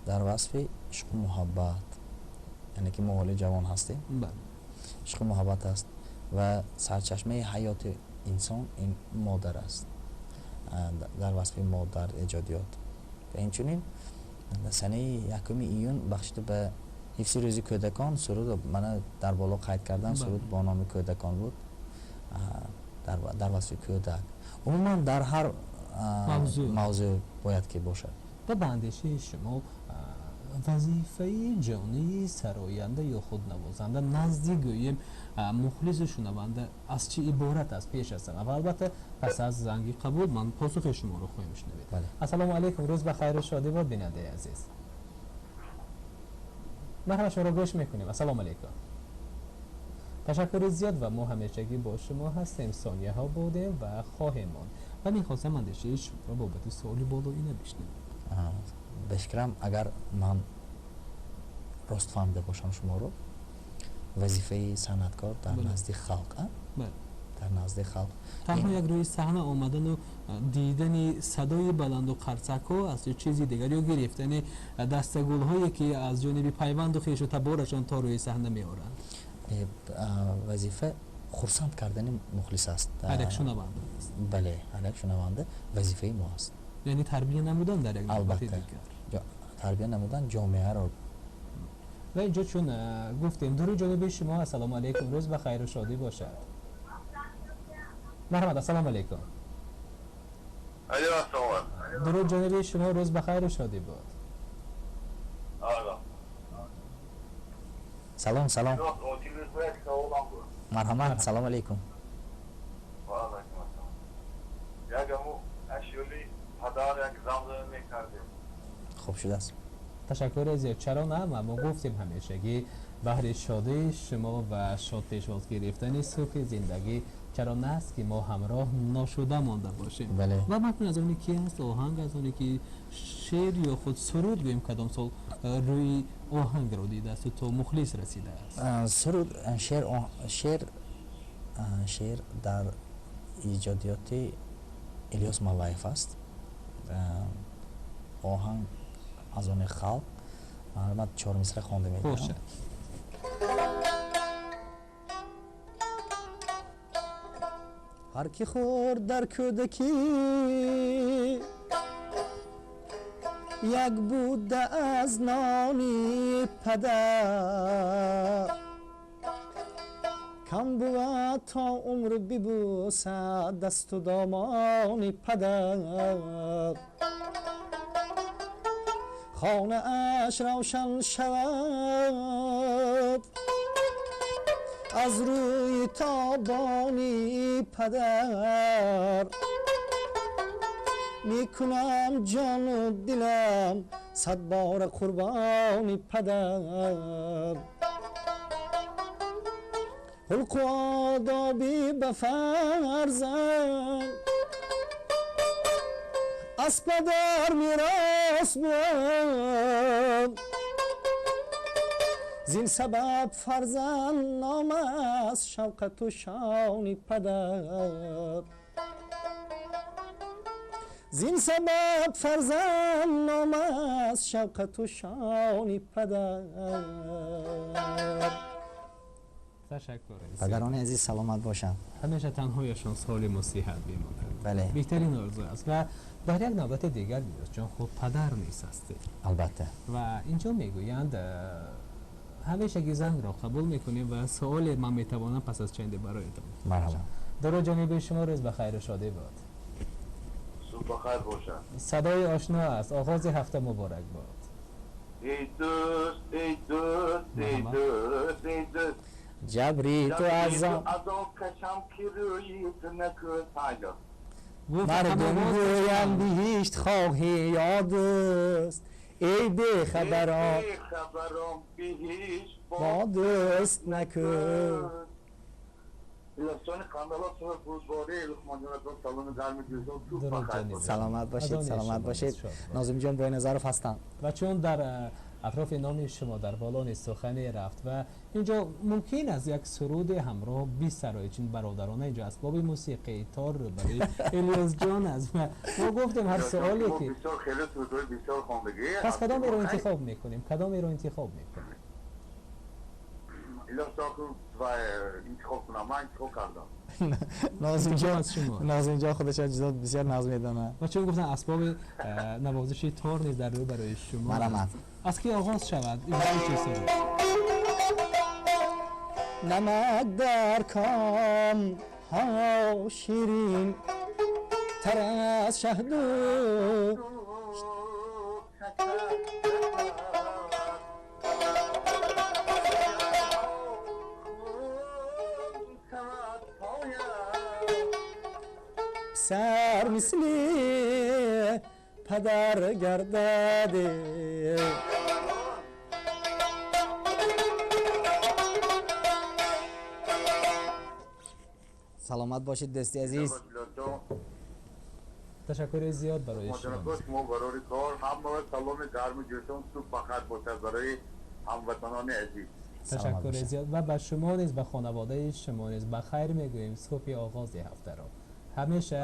[SPEAKER 2] дар васфи ишқу муҳаббат, яъне ки мо ҳоле ҷавон ҳастем, ишқу муҳаббат аст ва сарчашмаи ҳаёти инсон ин модар аст. Дар васфи модар эҷодиёт ва инчунин санаи 1 июн бахшида ба ҳифзи рӯзи кӯдакон суруд, мана дар боло қайд кардам, суруд бо номи кӯдакон буд. Дар васфи кӯдак, умуман дар ҳар мавзӯъ бояд ки бошад.
[SPEAKER 1] Ва ба андешаи шумо вазифаи ҷонии сароянда ё худнавозанда назди гӯем мухлису шунаванда аз чӣ иборат аст? Пеш аз ва албатта пас аз занги қабул ман посухи шуморо хоҳем шунавид. Ассалому алайкум, рӯз ба хайру шодӣ бод, бинандаи азиз. Марҳамат, шуморо гӯш мекунем. Ассалому алайкум. Ташаккури зиёд ва мо ҳамешагӣ бо шумо ҳастем, сонияҳо будем ва хоҳем монд. Ва мехостам андешаи шуморо бобати суоли болоина бишнавем.
[SPEAKER 2] Ба фикрам, агар ман рост фаҳмида бошам шуморо, вазифаи санъаткор дар назди халқ, дар назди халқ
[SPEAKER 1] танҳо як рӯи саҳна омадану дидани садои баланду қарсакҳо аст ё чизи дигар, ё гирифтани дастагулҳое ки аз ҷониби пайванду хешу таборашон то рӯи саҳна меоранд?
[SPEAKER 2] Вазифа хурсанд кардани мухлис аст.
[SPEAKER 1] Ҳар як шунаванда аст.
[SPEAKER 2] Бале, ҳар як шунаванда вазифаи мо аст.
[SPEAKER 1] Яъне тарбия намудан дар як навбати дигар.
[SPEAKER 2] Тарбия намудан ҷомеаро.
[SPEAKER 1] Ва инҷо чун гуфтем, дуруд ҷониби шумо, ассалому алайкум, рӯз ба хайру шодӣ бошад. Марҳамат, ассалому алайкум. Дуруд ҷониби шумо, рӯз ба хайру шодӣ буд.
[SPEAKER 2] Салом, салом. Марҳамат, салом алейкум. Хуб шудааст.
[SPEAKER 1] Ташаккури зиёд. Чаро на, мо гуфтем ҳамешагӣ баҳри шодии шумо ва шод пешвоз гирифтани субҳи зиндагӣ чаро наст ки мо ҳамроҳ ношуда монда бошем. Ва матн аз оне ки аст, оҳанг аз оне ки шеър ё худ суруд гӯем кадом сол рӯи оҳангро дидаасту то мухлис расидааст?
[SPEAKER 2] Суруд, шеър дар эҷодиёти Илёс Маллаев аст. Оҳанг аз оне халқ. Ман 4 мисра хонда медиҳам. Ҳар ки хӯрд дар кӯдакӣ як буда аз нони падар, кам бувад то умр бибӯсад дасту домони падар. Хонааш равшан шавад аз рӯи тобони падар. Мекунам ҷону дилам 100 бора қурбони падар. Хулқу одоби ба фарзанд аз падар мерос буд, зин сабаб фарзанд ном аст шавқату шони падар.
[SPEAKER 7] Зин сабаб фарзанд ном аст шавқату шони падар.
[SPEAKER 1] Ташаккур.
[SPEAKER 2] Падарони азиз саломат бошанд.
[SPEAKER 1] Ҳамеша танҳояшон солиму сиҳат бимонанд.
[SPEAKER 2] Бале.
[SPEAKER 1] Беҳтарин орзу аст. Ва дар як навбати дигар Илёсҷон, худ падар низ ҳастед.
[SPEAKER 2] Албатта.
[SPEAKER 1] Ва инҷо мегӯянд ҳамешаги зангро қабул мекунем ва суоле ман метавонам пас аз чанде бароятон.
[SPEAKER 2] Марҳабо.
[SPEAKER 1] Дуруд ҷониби шумо, рӯз ба хайру шодӣ бод.
[SPEAKER 8] Субҳ бахайр бошад.
[SPEAKER 1] Садои ошно аст. Оғози ҳафта муборак бод.
[SPEAKER 8] Эй дӯст, эй дӯст, эй дӯст, эй дӯст.
[SPEAKER 2] Ҷабри ту азоб
[SPEAKER 8] азоб кашам ки рӯи ту накӯд пайдо.
[SPEAKER 7] Мардум гӯям биҳишт хоҳӣ ё дӯст, эй бехабарон
[SPEAKER 8] бехабарон биҳишт
[SPEAKER 7] бо дӯст накӯд.
[SPEAKER 8] Илёсҷони Қандалот, бурдборӣ Луқмонҷонатон саломи гарми ҷӯшон, субҳ бахайр бошад.
[SPEAKER 2] Саломат бошед, саломат бошед. Нозимҷон Бойназаров ҳастанд.
[SPEAKER 1] Ва чун дар атрофи номи шумо дар болони сухане рафт ва инҷо мумкин аст як суруде ҳамроҳ бисароед, чун бародарона инҷо асбоби мусиқии тор барои Илёсҷон аст ва мо гуфтем ҳар суоле ки
[SPEAKER 8] бисёр хеле сурудҳои бисёр хондагӣ.
[SPEAKER 1] Пас кадомеро интихоб мекунем? Кадомеро интихоб мекунем?
[SPEAKER 8] Илёсҷон ва интихоб кунам, ман интихоб кардам.
[SPEAKER 2] Нозимҷон, Нозимҷон худашон чизо бисёр нағз медонад.
[SPEAKER 1] Ва чун гуфтан асбоби навозиши тор низ дар рӯ барои шумо.
[SPEAKER 2] Марҳамат.
[SPEAKER 1] Аз ки оғоз шавад? Иҷрои чӣ суруд?
[SPEAKER 7] Намак дар ком ҳо ширин тар аз шаҳду сар мисли падар гардад.
[SPEAKER 2] Саломат бошед дӯсти азиз.
[SPEAKER 1] Ташаккури зиёд барои шумо.
[SPEAKER 8] Шумо барори кор, ҳама саломи гарму ҷӯшон, субҳ бахайр бошад барои ҳамватанони азиз.
[SPEAKER 1] Ташаккури зиёд ва ба шумо низ, ба хонаводаи шумо низ ба хайр мегӯем субҳи оғози ҳафтаро. Ҳамеша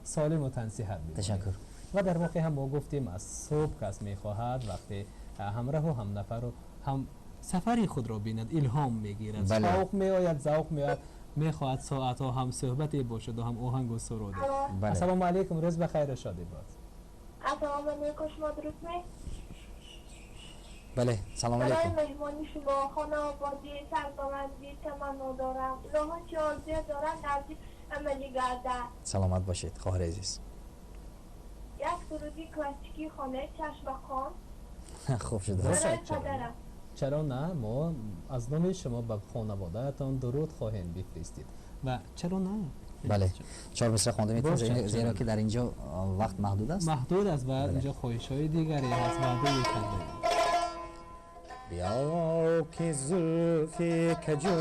[SPEAKER 1] солиму тансиҳат бимонед.
[SPEAKER 2] Ташаккур.
[SPEAKER 1] Ва дар воқеъ ҳам мо гуфтем аз субҳ кас мехоҳад вақте ҳамраҳу ҳамнафару ҳам сафари худро бинад, илҳом мегирад, шавқ меояд, завқ меояд, мехоҳад соатҳо ҳам суҳбате бошад ва ҳам оҳангу суруде. Ассалому алайкум, рӯз ба хайру шодӣ бод.
[SPEAKER 5] Ассалому алайкум, шумо дуруст ме?
[SPEAKER 2] Бале, салом алайкум.
[SPEAKER 5] Барои меҳмони шумо хонаободӣ, сарбаландӣ таманно дорам. Илоҳо чӣ орзуе дорам наздик амалӣ гардад.
[SPEAKER 2] Саломат бошед, хоҳари азиз.
[SPEAKER 5] Як суруди классикии хонаи чашмахон.
[SPEAKER 2] Хуб шудааст.
[SPEAKER 5] Барои падарам.
[SPEAKER 1] Чаро на, мо аз номи шумо ба хонаводаатон дуруд хоҳем бифиристид. Ва чаро на?
[SPEAKER 2] Бале, чор мисра хонда метавонем, зеро ки дар инҷо вақт маҳдуд аст.
[SPEAKER 1] Маҳдуд аст ва инҷо хоҳишҳои дигаре ҳаст, ваъдае кардаем.
[SPEAKER 7] Биё ки зулфи каҷу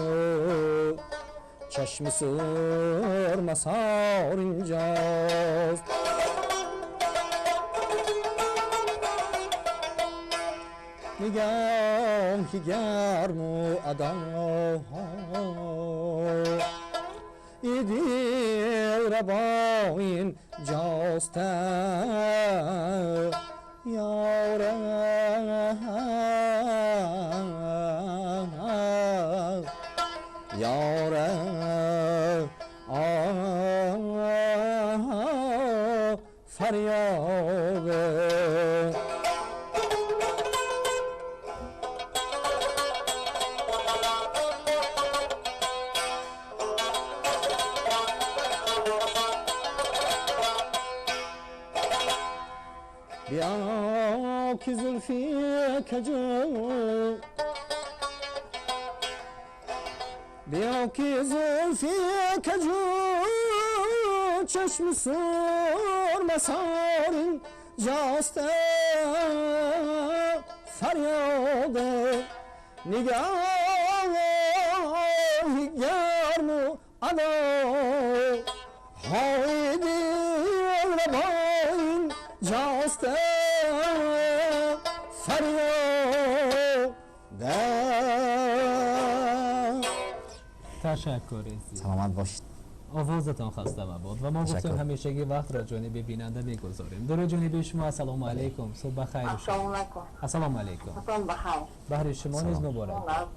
[SPEAKER 7] чашми сурмасор инҷост, нигоҳи гарму адоҳо дил рабо инҷост ёра ёра фарёд. Бیا که زلفی کجو بیا که زلفی کجو چشم سر مسار اینجاست فریاد نگاه گرم و ادا های دل ربا اینجاست فریاد.
[SPEAKER 1] Ташаккур.
[SPEAKER 2] Саломат бошед.
[SPEAKER 1] Овозатон хаста мабод ва мо гуфтем ҳамешагӣ вақтро ҷониби бинанда мегузорем. Дуруд ҷониби шумо, ассалому алайкум, субҳ бахайр.
[SPEAKER 3] Ассалому алайкум.
[SPEAKER 1] Ассалому алайкум.
[SPEAKER 3] Субҳ бахайр.
[SPEAKER 1] Баҳри шумо низ муборак.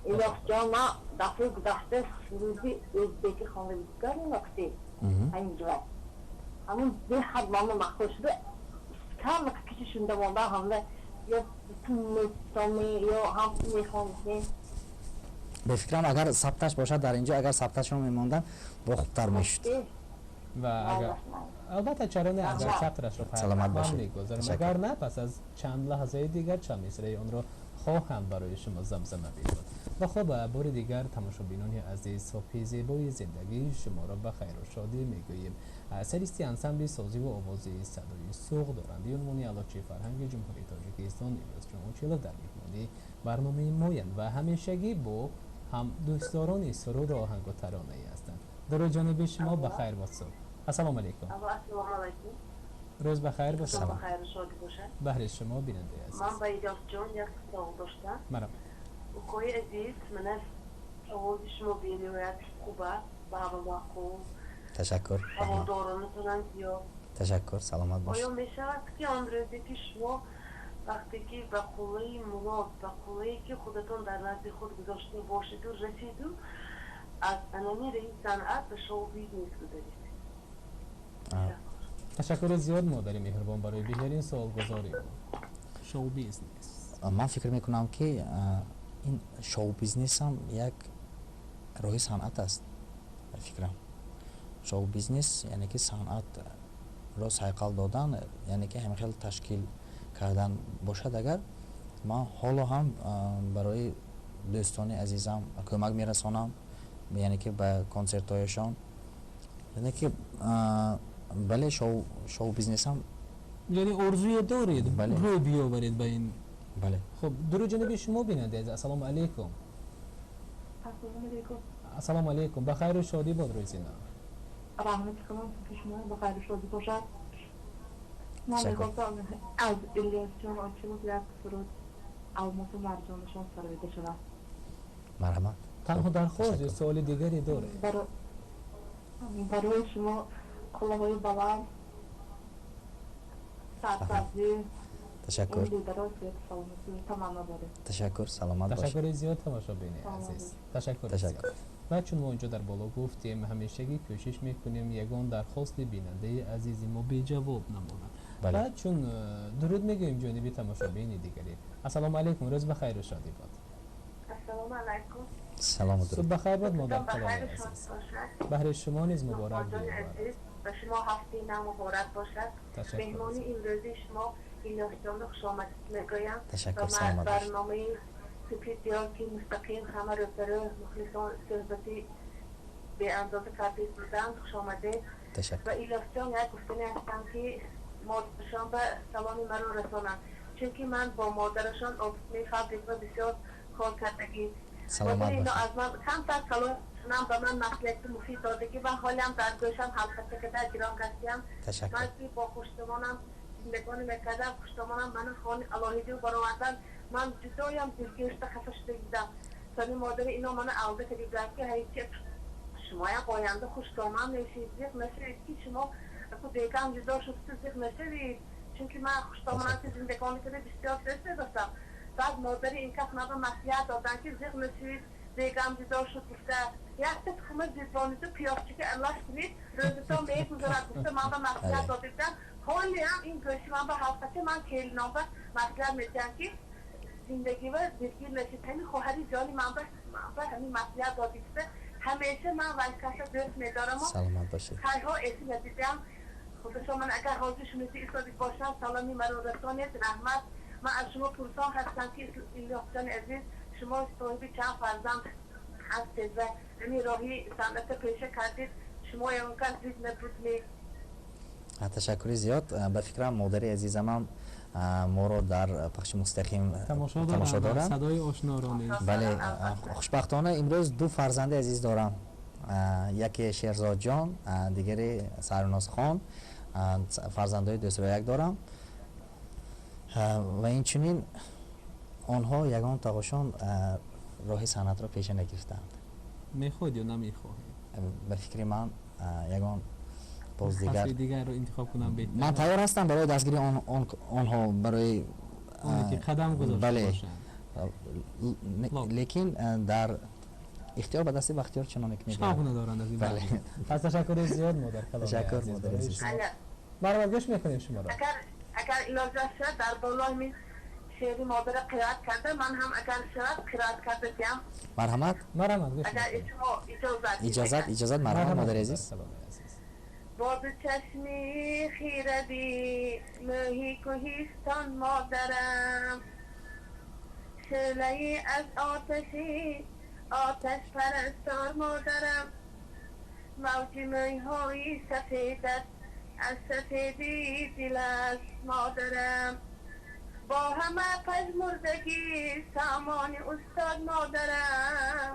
[SPEAKER 3] Илёсҷон, ман дафъаи гузашта суруди ӯзбекӣ хонда будам, вақте ҳаминҷо. Ҳамун беҳад маъно маъқул шуда, кам киши шунда монда ҳамда ё тумми ё ҳам мехондем.
[SPEAKER 2] Ба фикрам агар сабташ бошад дар инҷо, агар сабташро мемондам бо хубтар мешуд.
[SPEAKER 1] Ва агар албатта чаро не, агар сабташро
[SPEAKER 2] саломат бошед
[SPEAKER 1] мегузорем, агар на пас аз чанд лаҳзаи дигар чанд мисраи онро хоҳам барои шумо замзама бикунад. Ва хуб, бори дигар тамошобинони азиз, субҳи зебои зиндагии шуморо ба хайру шодӣ мегӯем. Солисти ансамбли созиву овози садои Суғд, дорандаи унвони Аълочии фарҳанги Ҷумҳурии Тоҷикистон Илёсҷон Очилов дар меҳмонии барномаи моянд ва ҳамешагӣ бо ҳам дӯстдорони суруду оҳангу таронае ҳастанд. Дуруд ҷониби шумо, ба хайр бод субҳ. Ассалому алайкум.
[SPEAKER 3] Ассалому алайкум.
[SPEAKER 1] Рӯз ба хайр бошад.
[SPEAKER 3] Ба хайру шодӣ бошад.
[SPEAKER 1] Баҳри шумо, бинандаи азиз.
[SPEAKER 3] Ман ба Илёсҷон як савол доштам.
[SPEAKER 1] Марҳамат.
[SPEAKER 3] Укои азиз, мана овози шумо бениҳоят хуб аст, ба ҳама маъқул.
[SPEAKER 2] Ташаккур.
[SPEAKER 3] Ҳаводоронатонам зиёд.
[SPEAKER 2] Ташаккур, саломат бошед.
[SPEAKER 3] Оё мешавад ки он рӯзе ки шумо вақте ки ба қуллаи мурод, ба қуллае ки худатон дар назди худ гузошта бошеду расиду, аз анами раи санъат ба шоу-бизнес гузаред?
[SPEAKER 1] Ташаккури зиёд, модари меҳрубон, барои беҳтарин суолгузорӣ. Шоу-бизнес.
[SPEAKER 2] Ман фикр мекунам ки ин шоу-бизнес ҳам як роҳи санъат аст. Ба фикрам шоу-бизнес яъне ки санъатро сайқал додан, яъне ки ҳамин хел ташкил кардан бошад. Агар ман ҳоло ҳам барои дӯстони азизам кӯмак мерасонам, яъне ки ба консертҳояшон, яъне ки бале, шоу-бизнесам.
[SPEAKER 1] Яъне орзуе доред, рӯй биёваред ба ин.
[SPEAKER 2] Бале.
[SPEAKER 1] Хуб, дуруд ҷониби шумо, бинандаи азиз, ассалому алайкум.
[SPEAKER 3] Ассалому алайкум.
[SPEAKER 1] Ассалому алайкум, ба хайру шодӣ бод рӯзи нав.
[SPEAKER 3] Раҳмати калон ки шумо ба хайру шодӣ бошад. Ман мехостам аз Илёсҷон Очилов як суруд Алмосу марҷонашон сароида шавад.
[SPEAKER 2] Марҳамат.
[SPEAKER 1] Танҳо дархост ё суоли дигаре доред?
[SPEAKER 3] Барои шумо қуллаҳои баланд, сарсабзӣ.
[SPEAKER 2] Ташаккур.
[SPEAKER 3] Таманно дорем.
[SPEAKER 2] Ташаккур, саломат бошед.
[SPEAKER 1] Ташаккури зиёд, тамошобини азиз. Ташаккури зиёд. Ва чун мо инҷо дар боло гуфтем, ҳамешагӣ кӯшиш мекунем ягон дархости бинандаи азизи мо беҷавоб намонад. Ва чун дуруд мегӯем ҷониби тамошобини дигаре. Ассалому алайкум, рӯз ба хайру шодӣ бод.
[SPEAKER 5] Ассалому алайкум.
[SPEAKER 2] Салому дуруд.
[SPEAKER 1] Субҳ бахайр бод, модар калони азиз. Баҳри шумо низ муборак
[SPEAKER 5] бод. Ба шумо ҳафтаи нав муборак бошад. Меҳмони имрӯзии шумо Илёсҷонро хушомадид мегӯям.
[SPEAKER 2] Ташаккур, саломат бошед.
[SPEAKER 5] Барномаи субҳи диёр ки мустақим ҳама рӯзбарӯ мухлисон суҳбати беандоза карда буданд, хушомадед.
[SPEAKER 2] Ташаккур.
[SPEAKER 5] Ва Илёсҷон як гуфтане ҳастам ки модарашон ба саломи маро расонанд, чунки ман бо модарашон офисни фабрика бисёр кор кардагӣ.
[SPEAKER 2] Саломат бошед.
[SPEAKER 5] Аз ман камтар калонам ба ман маслиҳати муфид додагӣ ва ҳолиам дар гӯшам ҳалқача карда гирон гаштиам. Ман ки бо хуштумонам зиндагонӣ мекардам, хуштумонам мана хони алоҳидӣ баровардан, ман ҷудоям дилгир шуда хафа шуда будам. Сони модари ино мана алда карда буданд ки ҳайчи шумоям оянда хуштоман мешавед, зиқ нашавед ки шумо бегам ҷудо шуд, зиқ нашавед, чунки ман хуштомонам ки зиндагонӣ карда бисёр дӯст медоштам. Баъд модари ин кас ман ба маслиҳат доданд ки зиқ нашавед, бегам ҷудо шуд гуфта, якта тухма зидбониду пиёзчика алаш кунед, рӯзатон мегузарад гуфта ман ба маслиҳат дода будам. Ҳоле ҳам ин гӯши ман ба ҳалқача ман келинон ба маслиҳат медиҳам ки зиндагӣ ва дилгир нашед. Ҳамин хоҳари ҷони ман ба ҳамин маслиҳат доди гуфта ҳамеша ман вайкаса дӯст медораму.
[SPEAKER 2] Саломат бошед.
[SPEAKER 5] Хайрҳо эси надидам. Худашон ман агар ҳозир шуниди истоди бошанд, саломи маро расонед. Раҳмат. Ман аз шумо пурсон ҳастам ки Илёсҷони азиз, шумо соҳиби чанд фарзанд ҳастед ва ҳамин роҳи санъата пеша кардед, шумо ягон кас зид набуд ме?
[SPEAKER 2] Ташаккури зиёд. Ба фикрам модари азизамам моро дар пахши мустақим тамошо доранд.
[SPEAKER 1] Садои ошноро низ.
[SPEAKER 2] Бале, хушбахтона имрӯз ду фарзанди азиз дорам. Яке Шерзодҷон, дигаре Сарнозхон. Фарзандои дӯстрояк дорам ва инчунин онҳо ягон тағошон роҳи санъатро пеша нагирифтаанд.
[SPEAKER 1] Мехоҳед ё намехоҳед?
[SPEAKER 2] Ба фикри ман ягон боз дигар
[SPEAKER 1] дигарро интихоб кунам беҳтар.
[SPEAKER 2] Ман тайёр ҳастам барои дастгирии онҳо, барои
[SPEAKER 1] оне ки қадам гузошта бошанд.
[SPEAKER 2] Лекин дар ихтиёр ба дасти Бахтиёр, чуноне ки
[SPEAKER 1] мегӯянд. Шавқ надоранд аз ин. Пас ташаккури зиёд, модар каломи.
[SPEAKER 2] Ташаккур, модари азиз.
[SPEAKER 1] Марҳамат, гӯш мекунем шуморо.
[SPEAKER 5] Агар илоҷ шавад, дар болои миз шеъри модарро қироат карда, ман ҳам агар шавад қироат карда диҳам.
[SPEAKER 2] Марҳамат.
[SPEAKER 1] Марҳамат, гӯш.
[SPEAKER 5] Агар шумо иҷозат.
[SPEAKER 2] Иҷозат, иҷозат, марҳамат, модари азиз.
[SPEAKER 5] Бо ду чашми хираби мӯҳи кӯҳистон модарам, шӯълаи аз оташи оташ парастор модарам, мавҷи мӯйҳои сафедат аз сафедии дил аст модарам, бо ҳама пажмурдагӣ сомони устод модарам,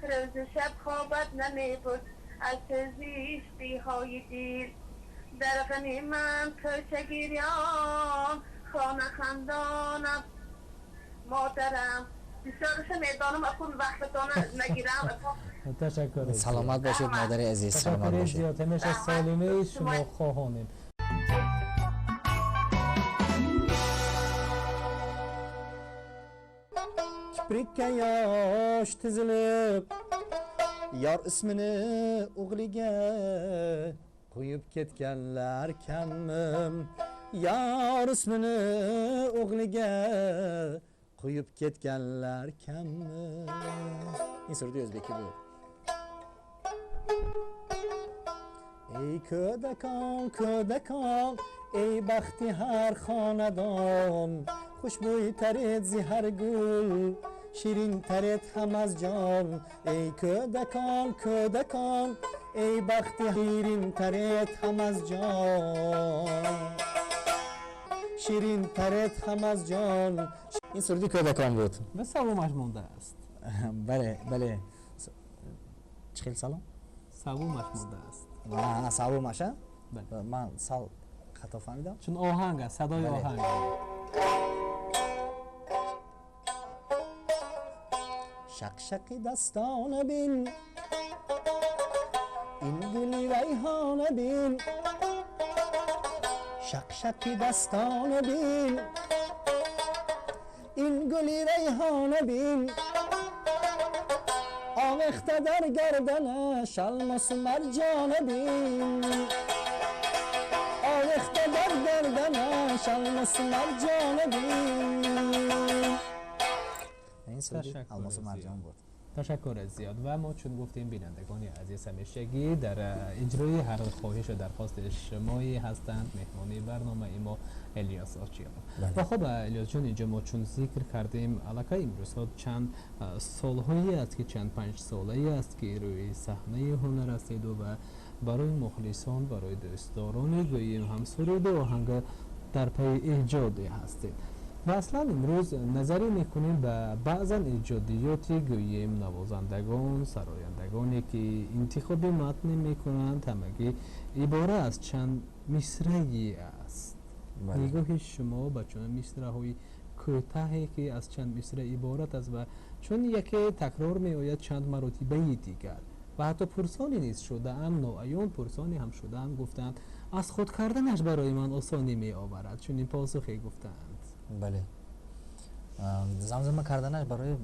[SPEAKER 5] рӯзу шаб хобат намебуд аз сӯзишбиҳои дил, дар ғами ман кӯчагирён хона хандонам модарам. Бисёрша медонам, акун вақтатона нагирам.
[SPEAKER 1] Ташаккур.
[SPEAKER 2] Саломат бошед, модари азиз, саломат бошед.
[SPEAKER 1] Зиёд, ҳамеша солимии шумо хоҳонем.
[SPEAKER 7] Kiprikka yosh tizilib, yor ismini o'g'liga qo'yib ketganlar kammi? Yor ismini o'g'liga qo'yib ketganlar kammi?
[SPEAKER 2] Ин суруди o'zbeki bu.
[SPEAKER 7] Ey ko'dakon, ko'dakon, ey baxti har xonadon, xushbo'y taret zi har gul, shirin taret ham az jon. Ey ko'dakon, ko'dakon, ey baxti shirin taret ham az jon, shirin taret ham az jon.
[SPEAKER 2] Ин суруди кӯдакон буд.
[SPEAKER 1] Ба савомаш мондааст.
[SPEAKER 2] Бале, бале. Чӣ хел салом?
[SPEAKER 1] Савомаш мондааст.
[SPEAKER 2] Савомаша? Ман сал хато фаҳмидам.
[SPEAKER 1] Чун оҳанг аст, садои оҳанг.
[SPEAKER 7] Шақшақи дастона бин, ин гули райҳона бин, шақшақи дастона бин, ин гули райҳона бин, омехта дар гарданаш алмосу марҷона бин, омехта дар гарданаш алмосу марҷона бин.
[SPEAKER 2] Ин суруди алмосу марҷон буд.
[SPEAKER 1] Ташаккур зиёд. Ва мо чун гуфтем, бинандагони азиз, ҳамешагӣ дар иҷрои ҳар хоҳишу дархости шумоӣ ҳастанд меҳмони барномаи мо Элиёс Очилов. Ва хуб, Элиёсҷон, инҷо мо чун зикр кардем, аллакай имрӯзҳо чанд солҳое аст ки чанд панҷ солае аст ки рӯи саҳнаи ҳунар ҳастеду ва барои мухлисон, барои дӯстдорони гӯем ҳам суруду оҳанга дар пайи эҷоде ҳастед. Ва аслан имрӯз назарӣ мекунем ба баъзан эҷодиёти гӯем навозандагон, сарояндагоне ки интихоби матне мекунанд, ҳамагӣ ибора аз чанд мисраи аст. Нигоҳи шумо ба чунин мисраҳои кӯтаҳе ки аз чанд мисра иборат аст ва чун яке такрор меояд чанд маротибаи дигар ва ҳатто пурсоне низ шудаанд, ноаён пурсоне ҳам шудаанд, гуфтаанд аз худ карданаш барои ман осонӣ меоварад, чунин посухе гуфтаанд.
[SPEAKER 2] Бале, замзама карданаш барои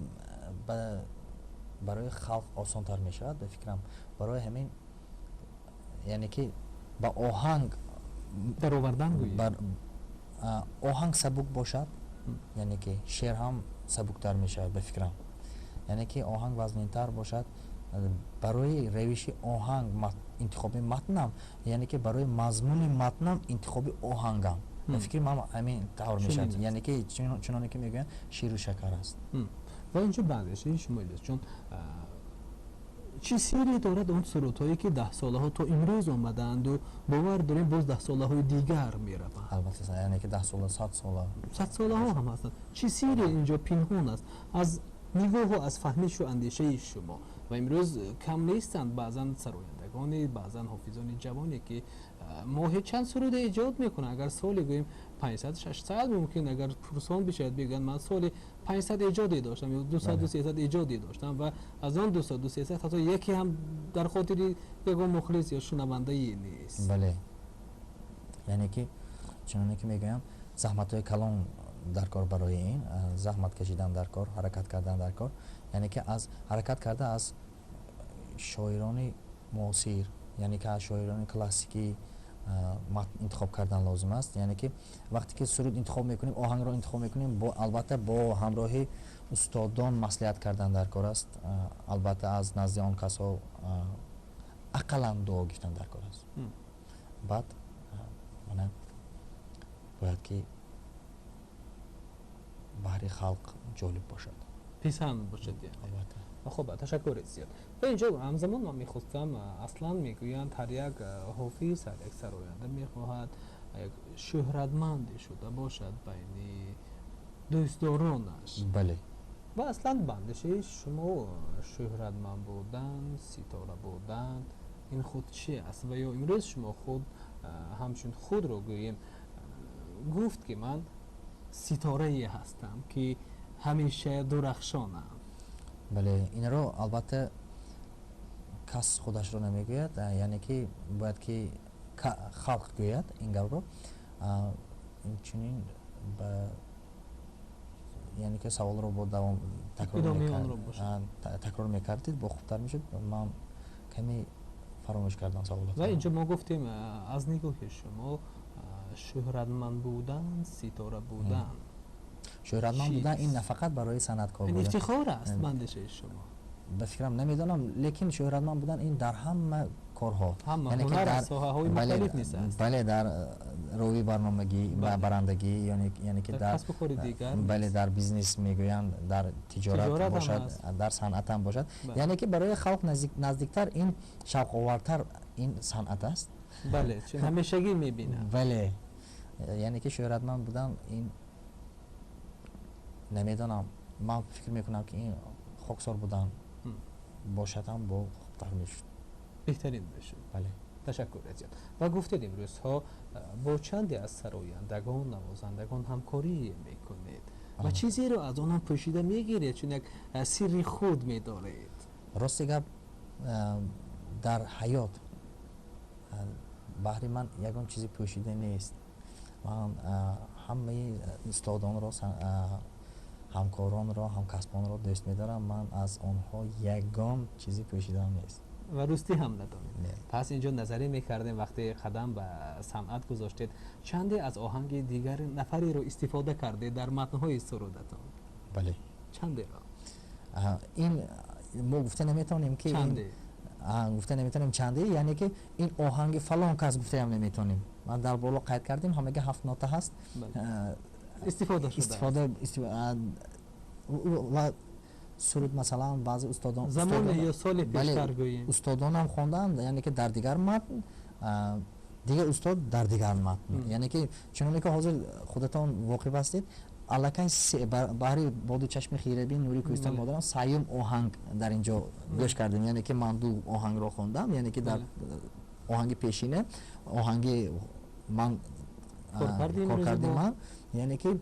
[SPEAKER 2] халқ осонтар мешавад, ба фикрам. Барои ҳамин, яъне ки ба оҳанг
[SPEAKER 1] даровардан гӯед,
[SPEAKER 2] оҳанг сабук бошад, яъне ки шеър ҳам сабуктар мешавад, ба фикрам. Яъне ки оҳанг вазнинтар бошад, барои равиши оҳанг интихоби матнам, яъне ки барои мазмуни матнам интихоби оҳангам, ба фикри ман ҳамин тавр мешавад. Яъне ки чуноне ки мегӯянд, ширу шакар аст.
[SPEAKER 1] Ва инҷо ба андешаи шумо, Илёсҷон, чӣ сирре дорад он сурудҳое ки даҳсолаҳо то имрӯз омадаанду бовар дорем боз даҳсолаҳои дигар мераванд?
[SPEAKER 2] Албатта, яъне ки даҳсола, садсола,
[SPEAKER 1] садсолаҳо ҳам ҳастанд. Чӣ сирре инҷо пинҳон аст аз нигоҳу аз фаҳмишу андешаи шумо? Ва имрӯз кам нестанд баъзан сарояндагон Сарояндагони, баъзан ҳофизони ҷавоне, ки моҳи чанд суруде эҷод мекунанд, агар соле гӯем 500-600, мумкин агар пурсон бишавад, бигӯянд ман соли 500 эҷоде доштам ё 200-300 эҷоде доштам ва аз он 200-300 ҳатто яке ҳам дар хотири ягон мухлис ё шунавандае нест.
[SPEAKER 2] Бале, яъне ки чуноне ки мегӯям, заҳматҳои калон дар кор, барои ин заҳмат кашидан дар кор, ҳаракат кардан дар кор, яъне ки аз ҳаракат карда аз шоирони муосир, яъне ки аз шоирони классикӣ матн интихоб кардан лозим аст. Яъне ки вақте ки суруд интихоб мекунем, оҳангро интихоб мекунем, албатта бо ҳамроҳи устодон маслиҳат кардан дар кор аст. Албатта аз назди он касҳо ақаллан дуо гирифтан дар кор аст. Баъд мана бояд ки баҳри халқ ҷолиб бошад,
[SPEAKER 1] писанд бошад.
[SPEAKER 2] Албатта.
[SPEAKER 1] Хуб, ташаккури зиёд. Ва инҷо ҳамзамон ман мехостам, аслан мегӯянд, ҳар як ҳофиз, ҳар як сароянда мехоҳад як шӯҳратманде шуда бошад байни дӯстдоронаш.
[SPEAKER 2] Бале.
[SPEAKER 1] Ва аслан ба андешаи шумо шӯҳратманд будан, ситора будан ин худ чи аст? Ва ё имрӯз шумо худ ҳамчун худро гӯем гуфт, ки ман ситорае ҳастам, ки ҳамеша дурахшонам.
[SPEAKER 2] Бале, инро албатта кас худашро намегӯяд, яъне ки бояд ки халқ гӯяд ин гапро. Инчунин яъне ки саволро бо давом такрор мекардид, бо хубтар мешуд. Ман каме фаромӯш кардам саволот.
[SPEAKER 1] Ва инҷо мо гуфтем, аз нигоҳи шумо шӯҳратманд будан, ситора будан,
[SPEAKER 2] шӯҳратманд будан ин на фақат барои санъаткор
[SPEAKER 1] будан ифтихор аст ба андешаи шумо?
[SPEAKER 2] Ба фикрам, намедонам, лекин шӯҳратманд будан ин дар ҳама корҳо,
[SPEAKER 1] соҳаҳои мухталиф низ аст.
[SPEAKER 2] Бале, дар рови барномагӣ, барандагӣ, яъне ки
[SPEAKER 1] дар касбу кори дигар,
[SPEAKER 2] бале, дар бизнес мегӯянд, дар тиҷорат бошад, дар санъат ҳам бошад, яъне ки барои халқ наздиктар, ин шавқовартар ин санъат аст.
[SPEAKER 1] Бале, чун ҳамешагӣ мебинад.
[SPEAKER 2] Бале, яъне ки шӯҳратманд будан ин намедонам, ман фикр мекунам, ки ин хоксор будан бошад ҳам бо хубтар мешуд,
[SPEAKER 1] беҳтарин мешуд.
[SPEAKER 2] Бале.
[SPEAKER 1] Ташаккур зиёд. Ва гуфтед, имрӯзҳо бо чанде аз сарояндагон, навозандагон ҳамкорӣ мекунед ва чизеро аз онҳо пӯшида мегиред, чун як сирри худ медоред.
[SPEAKER 2] Рости гап, дар ҳаёт баҳри ман ягон чизи пӯшида нест. Ман ҳамаи устодонро, ҳамкоронро, ҳамкасбонро дӯст медорам. Ман аз онҳо ягон чизи пӯшидаам нест.
[SPEAKER 1] Ва рӯстӣ ҳам надоред. Пас инҷо назарӣ мекардем, вақте қадам ба санъат гузоштед, чанде аз оҳанги дигар нафареро истифода кардед дар матнҳои сурудатон?
[SPEAKER 2] Бале.
[SPEAKER 1] Чандеро?
[SPEAKER 2] Ин мо гуфта наметавонем ки
[SPEAKER 1] чанде,
[SPEAKER 2] гуфта наметавонем чанде, яъне ки ин оҳанги фалон кас гуфтаам наметавонем. Ман дар боло қайд кардем, ҳамаги 7 нота ҳаст
[SPEAKER 1] истифода шуда.
[SPEAKER 2] Истифода ва суруд, масалан, баъзе устодон
[SPEAKER 1] замоне ё соли пештар гӯем,
[SPEAKER 2] устодонам хонданд, яъне ки дар дигар матн, дигар устод дар дигар матн, яъне ки чуноне ки ҳозир худатон воқиф ҳастед, аллакай баҳри боду чашми хирабин нури кӯҳистон модарам сеюм оҳанг дар ин ҷо гӯш кардем, яъне ки ман ду оҳангро хондам, яъне ки дар оҳанги пешина, оҳанги ман, коркарди ман, яъне ки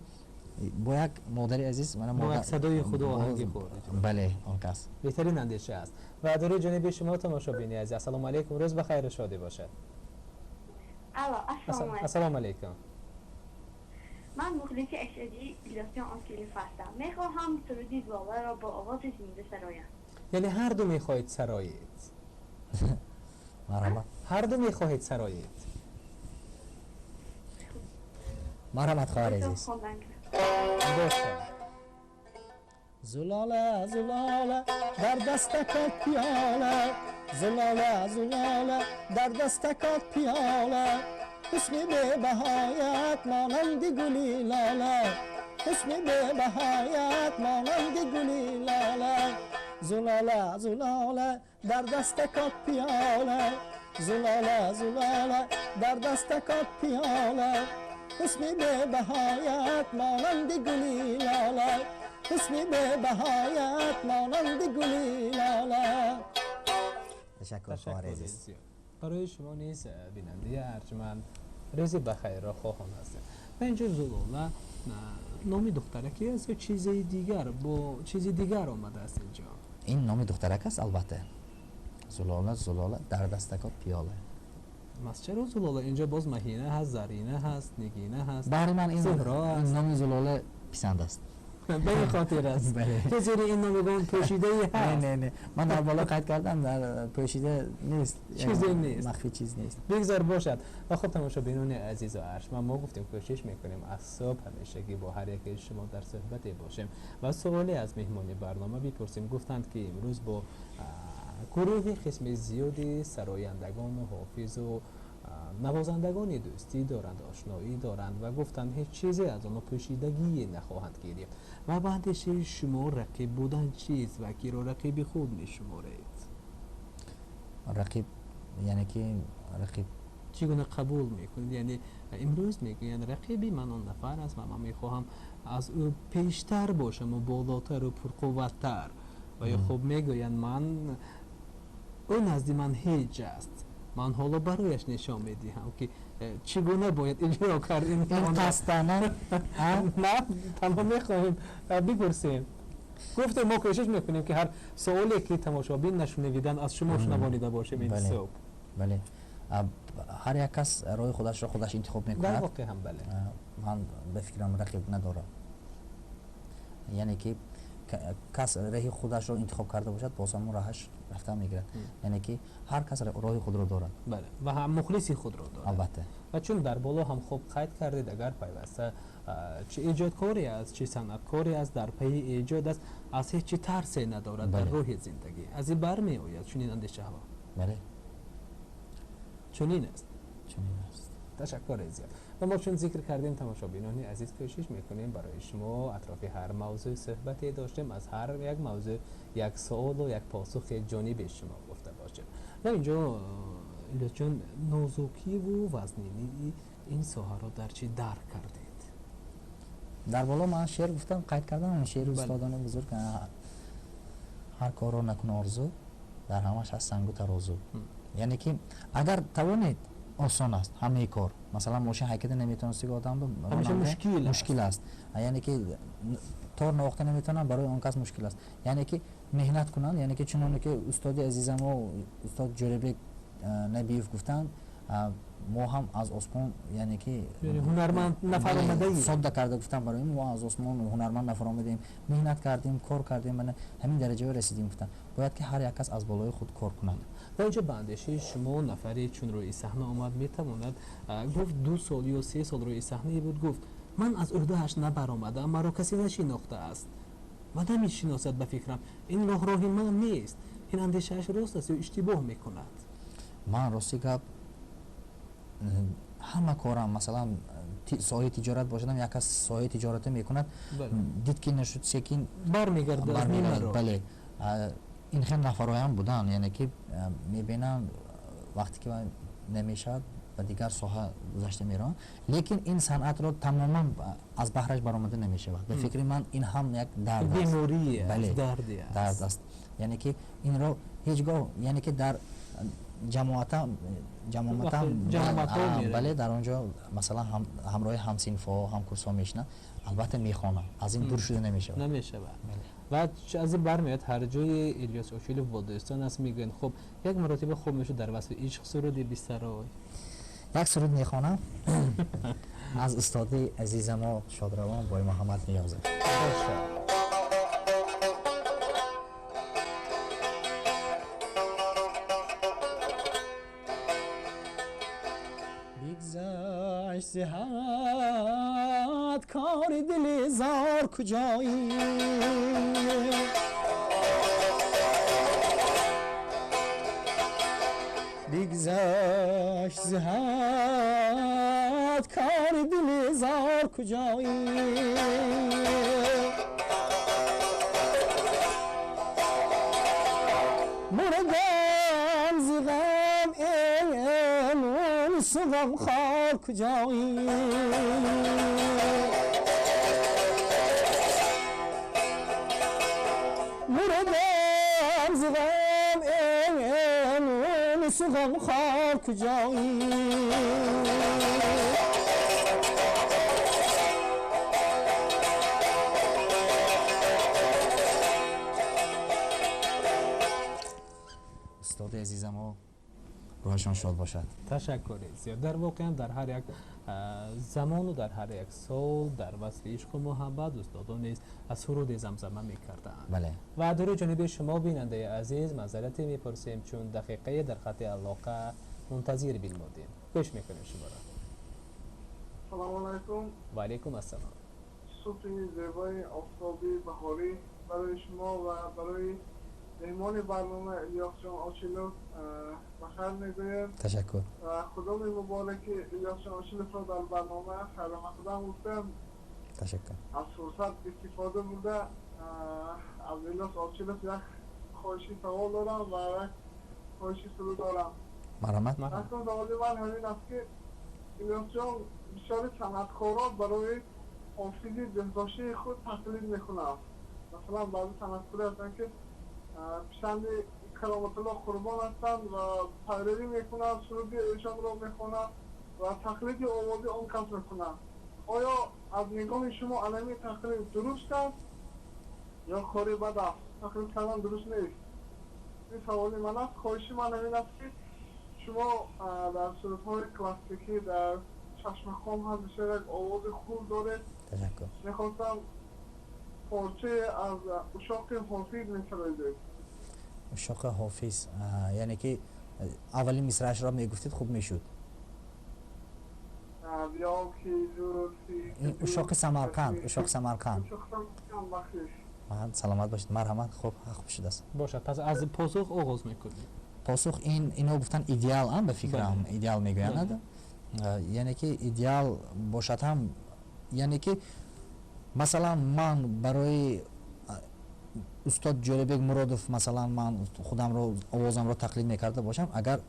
[SPEAKER 2] бо як модари азиз,
[SPEAKER 1] бо як садои худу оҳанги худ.
[SPEAKER 2] Бале, он кас.
[SPEAKER 1] Беҳтарин андеша аст. Ва дуруд ҷониби шумо, тамошобини азиз. Ассалому алайкум, рӯз ба хайру шодӣ бошад.
[SPEAKER 9] Алло, ассалому алайкум.
[SPEAKER 1] Ассалому алайкум.
[SPEAKER 9] Ман мухлиси ашадии Илёсҷон Окилов ҳастам. Мехоҳам суруди Зулоларо бо овози зинда сароям.
[SPEAKER 1] Яъне ҳар ду мехоҳед сароед?
[SPEAKER 2] Марҳамат.
[SPEAKER 1] Ҳар ду мехоҳед сароед?
[SPEAKER 2] Марҳамат, хоҳари азиз.
[SPEAKER 1] Бошад.
[SPEAKER 7] Зулола, зулола, дар дастакат пиёла, зулола, зулола, дар дастакат пиёла, ҳусни бебаҳоят монанди гули лола, ҳусни бебаҳоят монанди гули лола, зулола, зулола, дар дастакат пиёла, зулола, зулола, дар дастакат пиёла, ҳусни бебаҳоят монанди гули лола, ҳусни бебаҳоят монанди гули лола.
[SPEAKER 2] Ташаккур хоҳари азиз.
[SPEAKER 1] Барои шумо низ бинандаи арҷманд рӯзи бахайрро хоҳон ҳастем. Ва инҷо Зулола номи духтараке аст ё чизи дигар, бо чизи дигар омадааст инҷо?
[SPEAKER 2] Ин номи духтарак аст, албатта. Зулола, Зулола, дар дастакот пиёла.
[SPEAKER 1] Мас чаро Зулола? Инҷо боз Маҳина ҳаст, Зарина ҳаст, Нигина ҳаст.
[SPEAKER 2] Барои ман ин номи Зулола писанд аст.
[SPEAKER 1] Ба ин хотир аст ки зери ин номгон пӯшидае ҳаст.
[SPEAKER 2] Не, не, ман дар боло қайд кардам, дар пӯшида нест,
[SPEAKER 1] чизе нест,
[SPEAKER 2] махфӣ чиз нест.
[SPEAKER 1] Бигзор бошад. Ва хуб, тамошобинони азизу арҷманд, мо гуфтем кӯшиш мекунем аз субҳ ҳамешагӣ бо ҳар яке шумо дар суҳбате бошем ва суоле аз меҳмони барнома бипурсем. Гуфтанд ки имрӯз бо гурӯҳи қисми зиёди сарояндагону ҳофизу навозандагони дӯстӣ доранд, ошноӣ доранд ва гуфтанд ҳеҷ чизе аз онҳо пӯшидагӣ нахоҳанд гирифт. Ва ба андешаи шумо рақиб будан чист ва киро рақиби худ мешуморед?
[SPEAKER 2] Рақиб яъне ки рақиб
[SPEAKER 1] чӣ гуна қабул мекунед? Яъне имрӯз мегӯянд рақиби ман он нафар аст ва ман мехоҳам аз ӯ пештар бошаму болотару пурқувваттар. Ва ё хуб мегӯянд ман ӯ назди ман ҳеҷ аст, ман ҳоло барояш нишон медиҳам ки чӣ гуна бояд иҷро кард ин
[SPEAKER 2] қасдана.
[SPEAKER 1] На, танҳо мехоҳем бипурсем. Гуфтем мо кӯшиш мекунем ки ҳар суоле ки тамошобин нашунавидан аз шумо шунавонида бошем ин субҳ.
[SPEAKER 2] Бале, ҳар як кас роҳи худашро худаш интихоб мекунад.
[SPEAKER 1] Дар воқеъ ҳам бале.
[SPEAKER 2] Ман ба фикрам рақиб надорам, яъне ки кас роҳи худашро интихоб карда бошад, боз ҳамон роҳаш рафта мегирад. Яъне ки ҳар кас роҳи худро дорад.
[SPEAKER 1] Бале, ва ҳам мухлиси худро дорад.
[SPEAKER 2] Албатта.
[SPEAKER 1] Ва чун дар боло ҳам хуб қайд кардед, агар пайваста чӣ эҷодкоре аст, чӣ санъаткоре аст, дар пайи эҷод аст, аз ҳеҷ чӣ тарсе надорад дар роҳи зиндагӣ. Аз ин бармеояд чунин андешаҳо.
[SPEAKER 2] Бале,
[SPEAKER 1] чунин аст.
[SPEAKER 2] Чунин аст.
[SPEAKER 1] Ташаккур зиёд. Ва мо чун зикр кардем, тамошобинони азиз, кӯшиш мекунем барои шумо атрофи ҳар мавзӯъ суҳбате доштем, аз ҳар як мавзӯъ як суолу як посухи ҷониби шумо гуфта бошем. Ва инҷо Илёсҷон, нозукиву вазнинии ин соҳаро дар чӣ дарк кардед?
[SPEAKER 2] Дар боло ман шеър гуфтам, қайд кардам шеъри устодони бузург: ҳар корро накун орзу, дар ҳамаш ҳаст сангу тарозу. Яъне ки агар тавонед, осон аст ҳамаи кор. Масалан, мошин ҳайката наметавонистиги одам мушкил аст, яъне ки тор навохта наметавонам, барои он кас мушкил аст. Яъне ки меҳнат кунанд, яъне ки чуноне ки устоди азизамо устод Ҷӯрабек Набиев гуфтанд, мо ҳам аз осмон, яъне ки
[SPEAKER 1] ҳунарманд нафаромадаем,
[SPEAKER 2] содда карда гуфтам, барои мо аз осмон ҳунарманд нафаромадаем, меҳнат кардем, кор кардем, мана ҳамин дараҷаро расидем. Гуфтанд бояд ки ҳар як кас аз болои худ кор кунад.
[SPEAKER 1] Ва инҷо ба андешаи шумо нафаре чун рӯи саҳна омад метавонад гуфт 2 сол ё 3 сол рӯи саҳнае буд, гуфт ман аз ӯҳдааш набаромадам, маро касе нашинохтааст ва намешиносад, ба фикрам ин роҳ роҳи ман нест. Ин андешааш рост аст ё иштибоҳ мекунад?
[SPEAKER 2] Ман рости гап ҳама корам, масалан соҳаи тиҷорат бошадам, як кас соҳаи тиҷората мекунад, дид ки нашуд, секин
[SPEAKER 1] бармегардад.
[SPEAKER 2] Бале, ин хел нафарҳоям буданд, яъне ки мебинанд вақте ки намешавад ба дигар соҳа гузашта мераванд, лекин ин санъатро тамоман аз баҳраш баромада намешавад. Ба фикри ман ин ҳам як дард аст,
[SPEAKER 1] беморӣ
[SPEAKER 2] бале,
[SPEAKER 1] дард
[SPEAKER 2] аст. Яъне ки инро ҳеҷ гоҳ, яъне ки дар ҷамоатам бале, дар он ҷо масалан ҳамроҳи ҳамсинфҳо, ҳамкурсҳо мешинанд, албатта мехонам, аз ин дур шуда намешавад.
[SPEAKER 1] Намешавад. Ва аз ин бармеояд ҳар ҷои Илёс Очилов бо дӯстон аст, мегӯянд хуб як маротиба хуб мешуд дар васфи ишқ суруди бисарой.
[SPEAKER 2] Як суруд мехонам аз устоди азизамо шодравон Бой Муҳаммад Ниёзов.
[SPEAKER 7] Бигзашт сиҳат кори дили зор куҷоӣ, бигзашт сиҳат кори дили зор куҷоӣ, мурдам зи ғам مونس غمخوار کجایی، مردم ز غم Муфлис ғамхор куҷоӣ?
[SPEAKER 2] Устоди азизамо рӯҳашон шод бошад.
[SPEAKER 1] Ташаккури зиёд. Дар воқеан дар ҳар як замону дар ҳар як сол дар васфи ишқу муҳаббат устодон низ аз суруде замзама мекардаанд.
[SPEAKER 2] Бале.
[SPEAKER 1] Ва дуруд ҷониби шумо, бинандаи азиз, маъзарате мепурсем, чун дақиқае дар хати алоқа мунтазир бимондем. Гӯш мекунем шуморо.
[SPEAKER 8] Салому алайкум.
[SPEAKER 1] Ва алайкум ассалом.
[SPEAKER 8] Субҳи зебои офтоби баҳорӣ барои шумо ва барои меҳмони барнома Илёсҷон Очилов бахайр мегӯем.
[SPEAKER 2] Ташаккур.
[SPEAKER 8] Ва худои мубораки Илёсҷон Очиловро дар барнома хайрмақдам гуфтам.
[SPEAKER 2] Ташаккур.
[SPEAKER 8] Аз фурсат истифода бурда аз Илёс Очилов як хоҳиши савол дорам ва як хоҳиши суруд дорам.
[SPEAKER 2] Марҳамат.
[SPEAKER 8] Акнун саволи ман ҳамин аст, ки Илёсҷон, бисёри санъаткорон барои ҳофизи дӯстдоштаи худ тақлид мекунанд. Масалан, баъзе санъаткоре ҳастанд, ки писанди Кароматулло Қурбон ҳастанд ва пайравӣ мекунанд, суруди эшонро мехонанд ва тақлиди овози он кас мекунанд. Оё аз нигоҳи шумо алами тақлид дуруст аст ё кори бад аст? Тақлид кардан дуруст нест? Ин саволи ман аст. Хоҳиши ман ҳамин аст, ки шумо дар сурудҳои классикӣ, дар чашмақом ҳам бисёр як овози хуб доред.
[SPEAKER 2] Ташаккур.
[SPEAKER 8] Мехостам порчае аз Ушоқи Ҳофиз месароидед.
[SPEAKER 2] Ушоқи Ҳофиз, яъне ки аввалин мисраашро мегуфтед, хуб мешуд. Ушоқи Самарқанд, Ушоқи Самарқанд. Саломат бошед, марҳамат. Хуб, хуб шудааст.
[SPEAKER 1] Бошад, пас аз посух оғоз мекунем.
[SPEAKER 2] Посух ин ино гуфтан идеал, ба фикрам идеал мегӯянд, яъне ки идеал бошад ҳам, яъне ки масалан ман барои устод Ҷӯрабек Муродов, масалан, ман худамро овозамро тақлид мекарда бошам, агар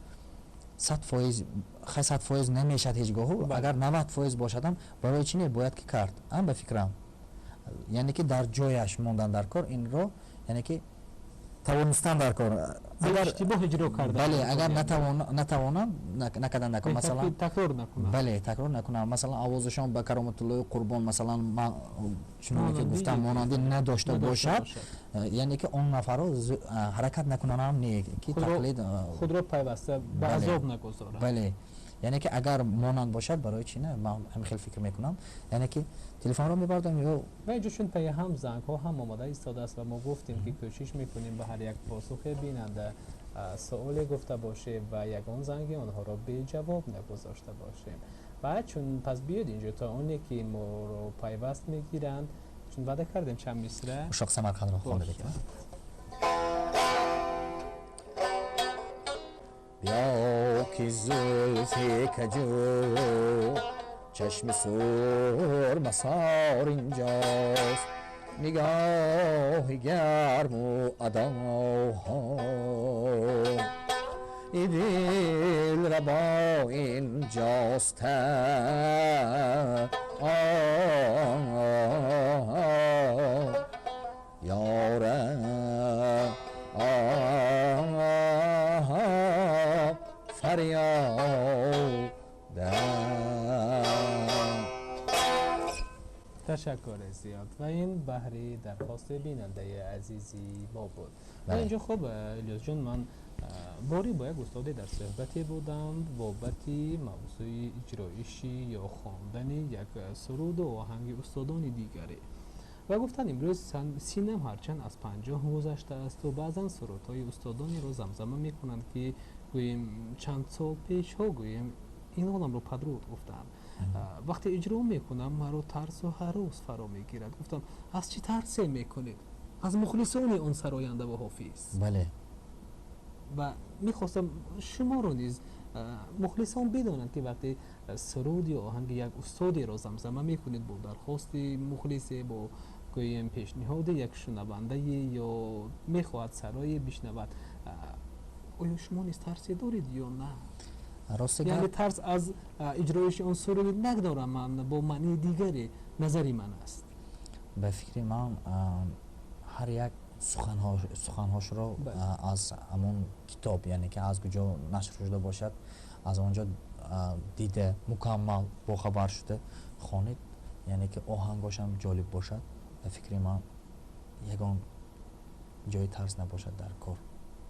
[SPEAKER 2] 100%, хай, 100% намешад ҳеҷ гоҳу, агар 90% бошадам, барои чӣ не, бояд ки кард, ба фикрам, яъне ки дар ҷояш мондан дар кор, инро яъне ки тавонистан дар кор.
[SPEAKER 1] Агар иштибоҳ иҷро карда,
[SPEAKER 2] бале, агар натавонам, накардан накун, масалан
[SPEAKER 1] такрор накунам,
[SPEAKER 2] бале, такрор накунам, масалан овозашон ба Кароматуллои Қурбон, масалан, ман чуноне ки гуфтам, монандӣ надошта бошад, яъне ки он нафарро ҳаракат накунанам, не ки тақлид
[SPEAKER 1] худро пайваста ба азоб нагузорад.
[SPEAKER 2] Бале, яъне ки агар монанд бошад, барои чӣ не, ман ҳамин хел фикр мекунам. Яъне ки телефонро мебардам ё
[SPEAKER 1] ва инҷо чун пайи ҳам зангҳо ҳам омода истодааст ва мо гуфтем, ки кӯшиш мекунем ба ҳар як посухе бинанда суоле гуфта бошем ва ягон занги онҳоро беҷавоб нагузошта бошем. Ва чун пас биёд инҷо то оне ки моро пайваст мегиранд, чун ваъда кардем чанд мисра
[SPEAKER 2] Ушоқ Самарқандро хонда бикунам. Бیا که زلفی کجو چشم سور مسار اینجاست، نگاه گرم و اداها ای دل ربا اینجاست. یاره فریاد.
[SPEAKER 1] Ташаккур зиёд. Ва ин баҳри дархости бинандаи азизи мо буд. Ва инҷо хуб, Илёсҷон, ман боре бо як устоде дар суҳбате будам бобати мавзӯи иҷроиши ё хондани як суруду оҳанги устодони дигаре ва гуфтанд, имрӯз синам ҳарчанд аз 50 гузаштаасту баъзан сурудҳои устодонеро замзама мекунанд, ки гӯем чанд сол пешҳо, гӯем ин оламро падруд гуфтанд, вақте иҷро мекунам, маро тарсу ҳарос фаро мегирад. Гуфтам, аз чӣ тарсе мекунед? Аз мухлисони он сарояндаву ҳофиз.
[SPEAKER 2] Бале.
[SPEAKER 1] Ва мехостам шуморо низ мухлисон бидонанд, ки вақте суруд ё оҳанги як устодеро замзама мекунед бо дархости мухлисе, бо гӯем пешниҳоди як шунавандае ё мехоҳад сарое бишнавад, оё шумо низ тарсе доред ё на? Яъне тарс аз иҷроиши он суруд надорам ман, бо маънии дигаре назари ман аст.
[SPEAKER 2] Ба фикри ман, ҳар як Суханҳошро аз ҳамон китоб, яъне ки аз куҷо нашр шуда бошад, аз он ҷо дида, мукаммал бохабар шуда хонед, яъне ки оҳангошам ҷолиб бошад. Ба фикри ман ягон ҷои тарс набошад дар кор.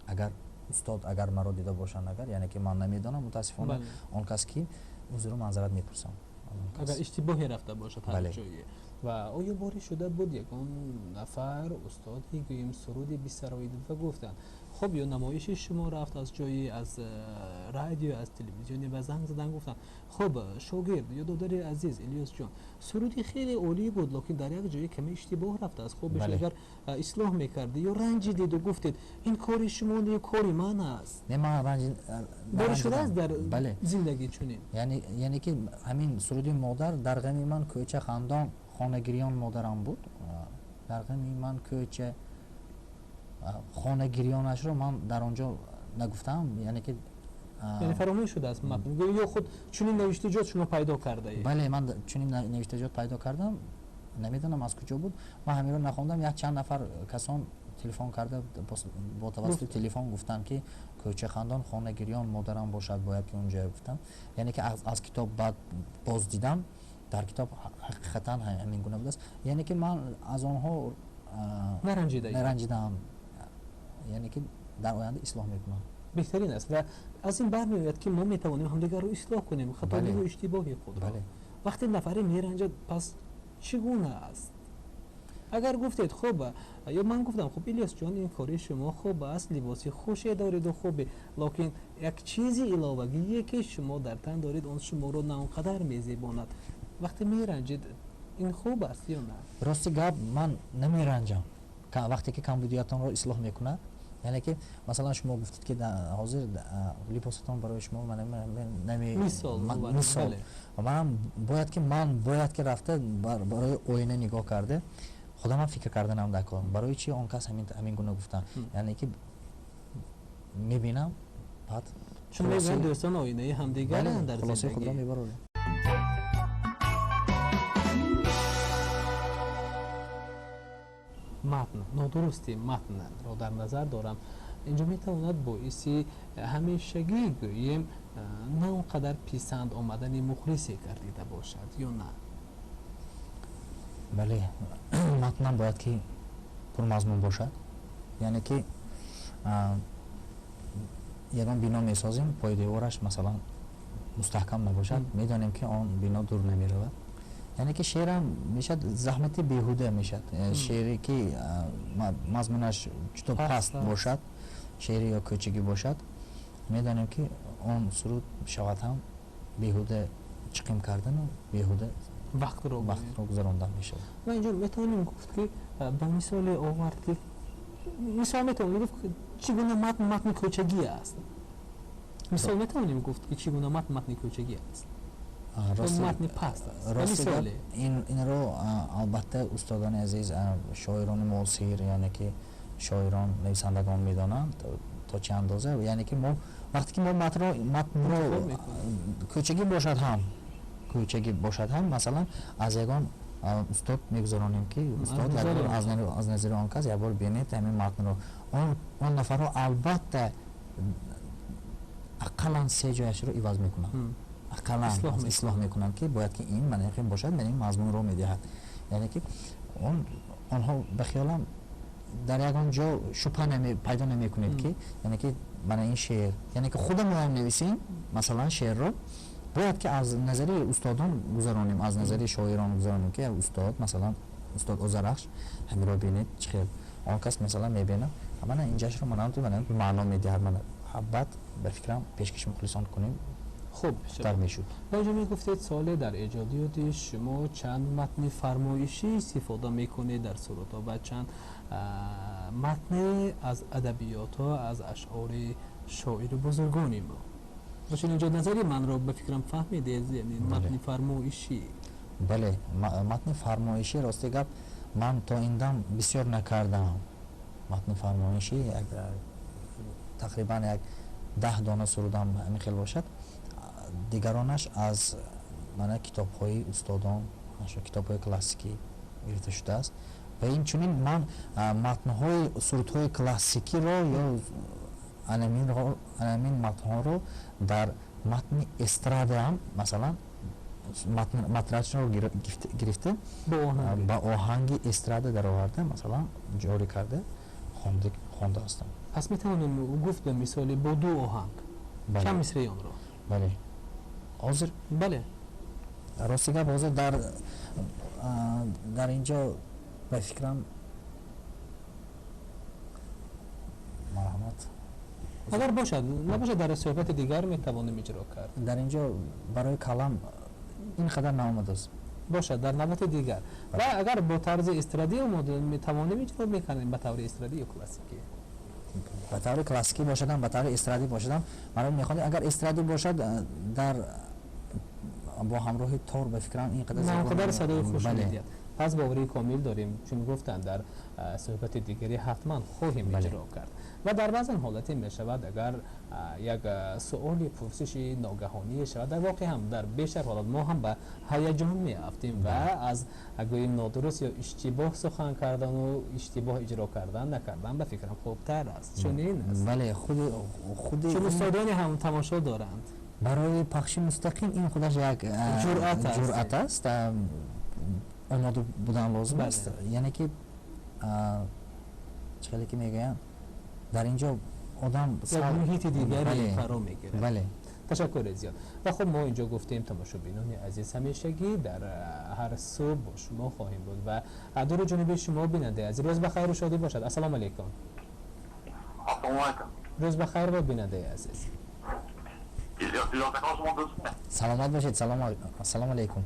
[SPEAKER 2] Агар устод агар маро дида бошанд, агар яъне ки ман намедонам, мутаассифона, он кас ки узру маъзарат мепурсам.
[SPEAKER 1] Агар иштибоҳе рафта бошад ҳар ҷое. Ва оё боре шуда буд ягон нафар устоде гӯем суруде бисароидед ва гуфтанд, хуб, ё намоиши шумо рафт аз ҷои, аз радио, аз телевизионе ва занг задан гуфтанд, хуб, шогирд ё додари азиз Илёсҷон, суруди хеле олӣ буд, лекин дар як ҷое каме иштибоҳ рафтааст, хуб бешуд агар ислоҳ мекардӣ, ё ранҷидеду гуфтед ин кори шумо не, кори ман аст?
[SPEAKER 2] Не, ман
[SPEAKER 1] боре шудааст дар зиндагӣ чунин?
[SPEAKER 2] Яъне ки ҳамин суруди модар дар ғами ман кӯча хандон хонагирён модарам буд, дар ғами ман кӯча хонагирёнашро ман дар он ҷо нагуфтам, яъне ки
[SPEAKER 1] яъне фаромӯш шудааст матн ё худ чунин навиштаҷот шумо пайдо кардаед?
[SPEAKER 2] Бале, ман чунин навиштаҷот пайдо кардам, намедонам аз куҷо буд, ман ҳаминро нахондам. Як чанд нафар касон телефон карда бо тавассути телефон гуфтанд ки кӯча хандон хонагирён модарам бошад, бояд ки он ҷо гуфтам, яъне ки аз китоб баъд боз дидам, дар китоб ҳақиқатан ҳамин гуна будааст. Яъне ки ман аз онҳо наранҷидаам, яъне ки дар оянда ислоҳ мекунам.
[SPEAKER 1] Беҳтарин аст ва аз ин бармеояд ки мо метавонем ҳамдигарро ислоҳ кунем, хатоиву иштибоҳи худро. Вақте нафаре меранҷад, пас чӣ гуна аст? Агар гуфтед хуб, ё ман гуфтам хуб, Илёсҷон, ин кори шумо хуб аст, либоси хуше дореду хубе, лекин як чизи иловагие ки шумо дар тан доред, он шуморо на он қадар мезебонад. Вақте меранҷед, ин хуб аст ё на?
[SPEAKER 2] Рости гап, ман намеранҷам вақте ки камбудиятонро ислоҳ мекунад. Яъне ки масалан шумо гуфтед ки ҳозир либосатон барои шумо
[SPEAKER 1] мисол,
[SPEAKER 2] манам бояд ки рафта барои оина нигоҳ карда худамам фикр карданам дар кор, барои чи он кас ҳамин гуна гуфтан, яъне ки мебинам, баъд
[SPEAKER 1] чун мегӯянд дӯстон оинаи ҳамдигаранд дар
[SPEAKER 2] хулосаи худро мебарорем.
[SPEAKER 1] Матн, нодурусти матнро дар назар дорам. Инҷо метавонад боиси ҳамешагӣ гӯем на он қадар писанд омадани мухлисе гардида бошад ё на?
[SPEAKER 2] Бале, матнам бояд ки пурмазмун бошад, яъне ки ягон бино месозем, пойдевораш масалан мустаҳкам набошад, медонем ки он бино дур намеравад. Яъне ки шеърам мешад заҳмати беҳуда мешад. Шеъре ки мазмунаш чуто паст бошад, шеъре ё кӯчагӣ бошад, медонем ки он суруд шавад ҳам беҳуда чиқим кардану беҳуда вақтро гузарондан мешавад.
[SPEAKER 1] Ва инҷо метавонем гуфт ки ба мисоле овард ки мисол метавонем гуфт чӣ гуна матн матни кӯчагӣ аст? Мисол метавонем гуфт ки чӣ гуна матн матни кӯчагӣ аст? Матни паст аст.
[SPEAKER 2] Инро албатта устодони азиз, шоирони муосир, яъне ки шоирон, нависандагон медонанд то чӣ андоза, яъне ки мо вақте ки мо матнро кӯчагӣ бошад ҳам, масалан аз ягон устод мегузаронем ки устод аз назари он кас як бор бинед ҳамин матнро, он нафарҳо албатта ақаллан се ҷояшро иваз мекунанд, ақаллан ислоҳ мекунанд ки бояд ки ин манеқин бошад, ман ин мазмунро медиҳад. Яъне ки онҳо ба хиёлам дар ягон ҷо шубҳа пайдо намекунед ки яъне ки мана ин шеър, яъне ки худамон нависем масалан шеърро, бояд ки аз назари устодон гузаронем, аз назари шоирон гузаронем ки устод масалан устод Озарахш ҳаминро бинед чӣ хел он кас масалан мебинад, мана инҷашро манам ту мана маъно медиҳад, мана баъд ба фикрам пешкаши мухлисон кунем
[SPEAKER 1] хуб
[SPEAKER 2] тар мешуд.
[SPEAKER 1] Ва инҷо мегуфтед соле дар эҷодиёти шумо чанд матни фармоишӣ истифода мекунед дар сурудҳо ва чанд матне аз адабиётҳо, аз ашъори шоиру бузургони мо. Чун инҷо назари манро ба фикрам фаҳмидед, яъне матни фармоишӣ.
[SPEAKER 2] Бале, матни фармоишӣ рости гап ман то ин дам бисёр накардам. Матни фармоишӣ тақрибан 10 дона сурудам ҳамин хел бошад, дигаронаш аз мана китобҳои устодон, китобҳои классикӣ гирифта шудааст. Ва инчунин ман матнҳои сурудҳои классикиро ё анамин матнҳоро дар матни эстрадаам, масалан, матнашро гирифта, ба оҳанги эстрада дароварда, масалан, ҷорӣ карда хонда ҳастам.
[SPEAKER 1] Пас метавонем гуфт, ба мисоли, бо ду оҳанг чанд мисраи онро?
[SPEAKER 2] Бале, ҳозир.
[SPEAKER 1] Бале.
[SPEAKER 2] Рости гап, ҳозир дар инҷо, ба фикрам, марҳамат.
[SPEAKER 1] Агар бошад, набошад, дар суҳбати дигар метавонем иҷро кард.
[SPEAKER 2] Дар инҷо барои калам ин қадар наомадааст.
[SPEAKER 1] Бошад, дар навбати дигар. Ва агар бо тарзи эстрадӣ метавонем иҷро мекардем, ба таври эстрадӣ ё классикӣ?
[SPEAKER 2] Ба таври классикӣ бошадам, ба таври эстрадӣ бошадам, барои мехондем. Агар эстрадӣ бошад, дар бо ҳамроҳи тор, ба фикрам, ин қадар
[SPEAKER 1] қадар садои хуш медиҳад. Пас боварии комил дорем, чун гуфтанд, дар суҳбати дигаре ҳатман хоҳем иҷро кард. Ва дар баъзан ҳолате мешавад, агар як суоли пурсиши ногаҳонӣ шавад, дар воқеъ ҳам дар бештар ҳолат мо ҳам ба ҳаяҷон меафтем ва аз гӯем нодуруст ё иштибоҳ сухан кардану иштибоҳ иҷро кардан накардан, ба фикрам, хубтар аст. Чунин аст?
[SPEAKER 2] Бале, худи
[SPEAKER 1] чун устодоне ҳам тамошо доранд.
[SPEAKER 2] Барои пахши мустақим ин худаш як ҷуръат аст, омода будан лозим аст. Яъне ки чӣ хеле ки мегӯянд, дар ин ҷо одам
[SPEAKER 1] як муҳити дигаре фаро мегирад.
[SPEAKER 2] Бале.
[SPEAKER 1] Ташаккури зиёд. Ва хуб, мо инҷо гуфтем, тамошобинони азиз, ҳамешагӣ дар ҳар субҳ бо шумо хоҳем буд ва дуруд ҷониби шумо, бинандаи азиз. Рӯз ба хайру шодӣ бошад. Ассалому алайкум.
[SPEAKER 10] Ассалому алайкум.
[SPEAKER 1] Рӯз ба хайр бод, бинандаи азиз.
[SPEAKER 2] Саломат бошед. Ассалому алайкум.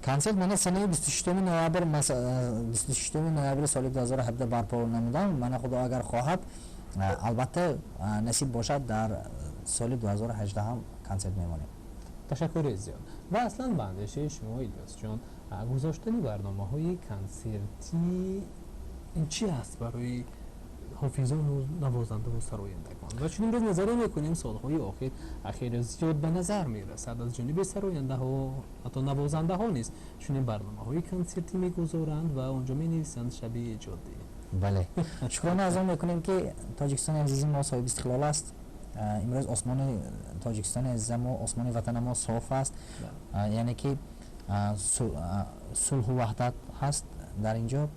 [SPEAKER 2] Консерт мана санаи 26 ноябр, 26 ноябри соли 2017 барпо намудам. Мана, худо агар хоҳад, албатта, насиб бошад, дар соли 2018 ҳам консерт мемонем.
[SPEAKER 1] Ташаккури зиёд. Ва аслан ба андешаи шумо, Илёсҷон, гузоштани барномаҳои консертӣ ин чи аст барои ҳофизону навозандаву сарояндагон? Ва чун имрӯз назарӣ мекунем, солҳои охир хеле зиёд ба назар мерасад, аз ҷониби сарояндаҳо, ҳатто навозандаҳо низ чунин барномаҳои консертӣ мегузоранд ва онҷо менависанд шаби эҷодӣ.
[SPEAKER 2] Бале, шукрона аз он мекунем, ки Тоҷикистони азизи мо соҳиби истиқлол аст. Имрӯз осмони Тоҷикистони азиза мо, осмони ватана мо соф аст, яъне ки сулҳу ваҳдат ҳаст дар ин ҷо.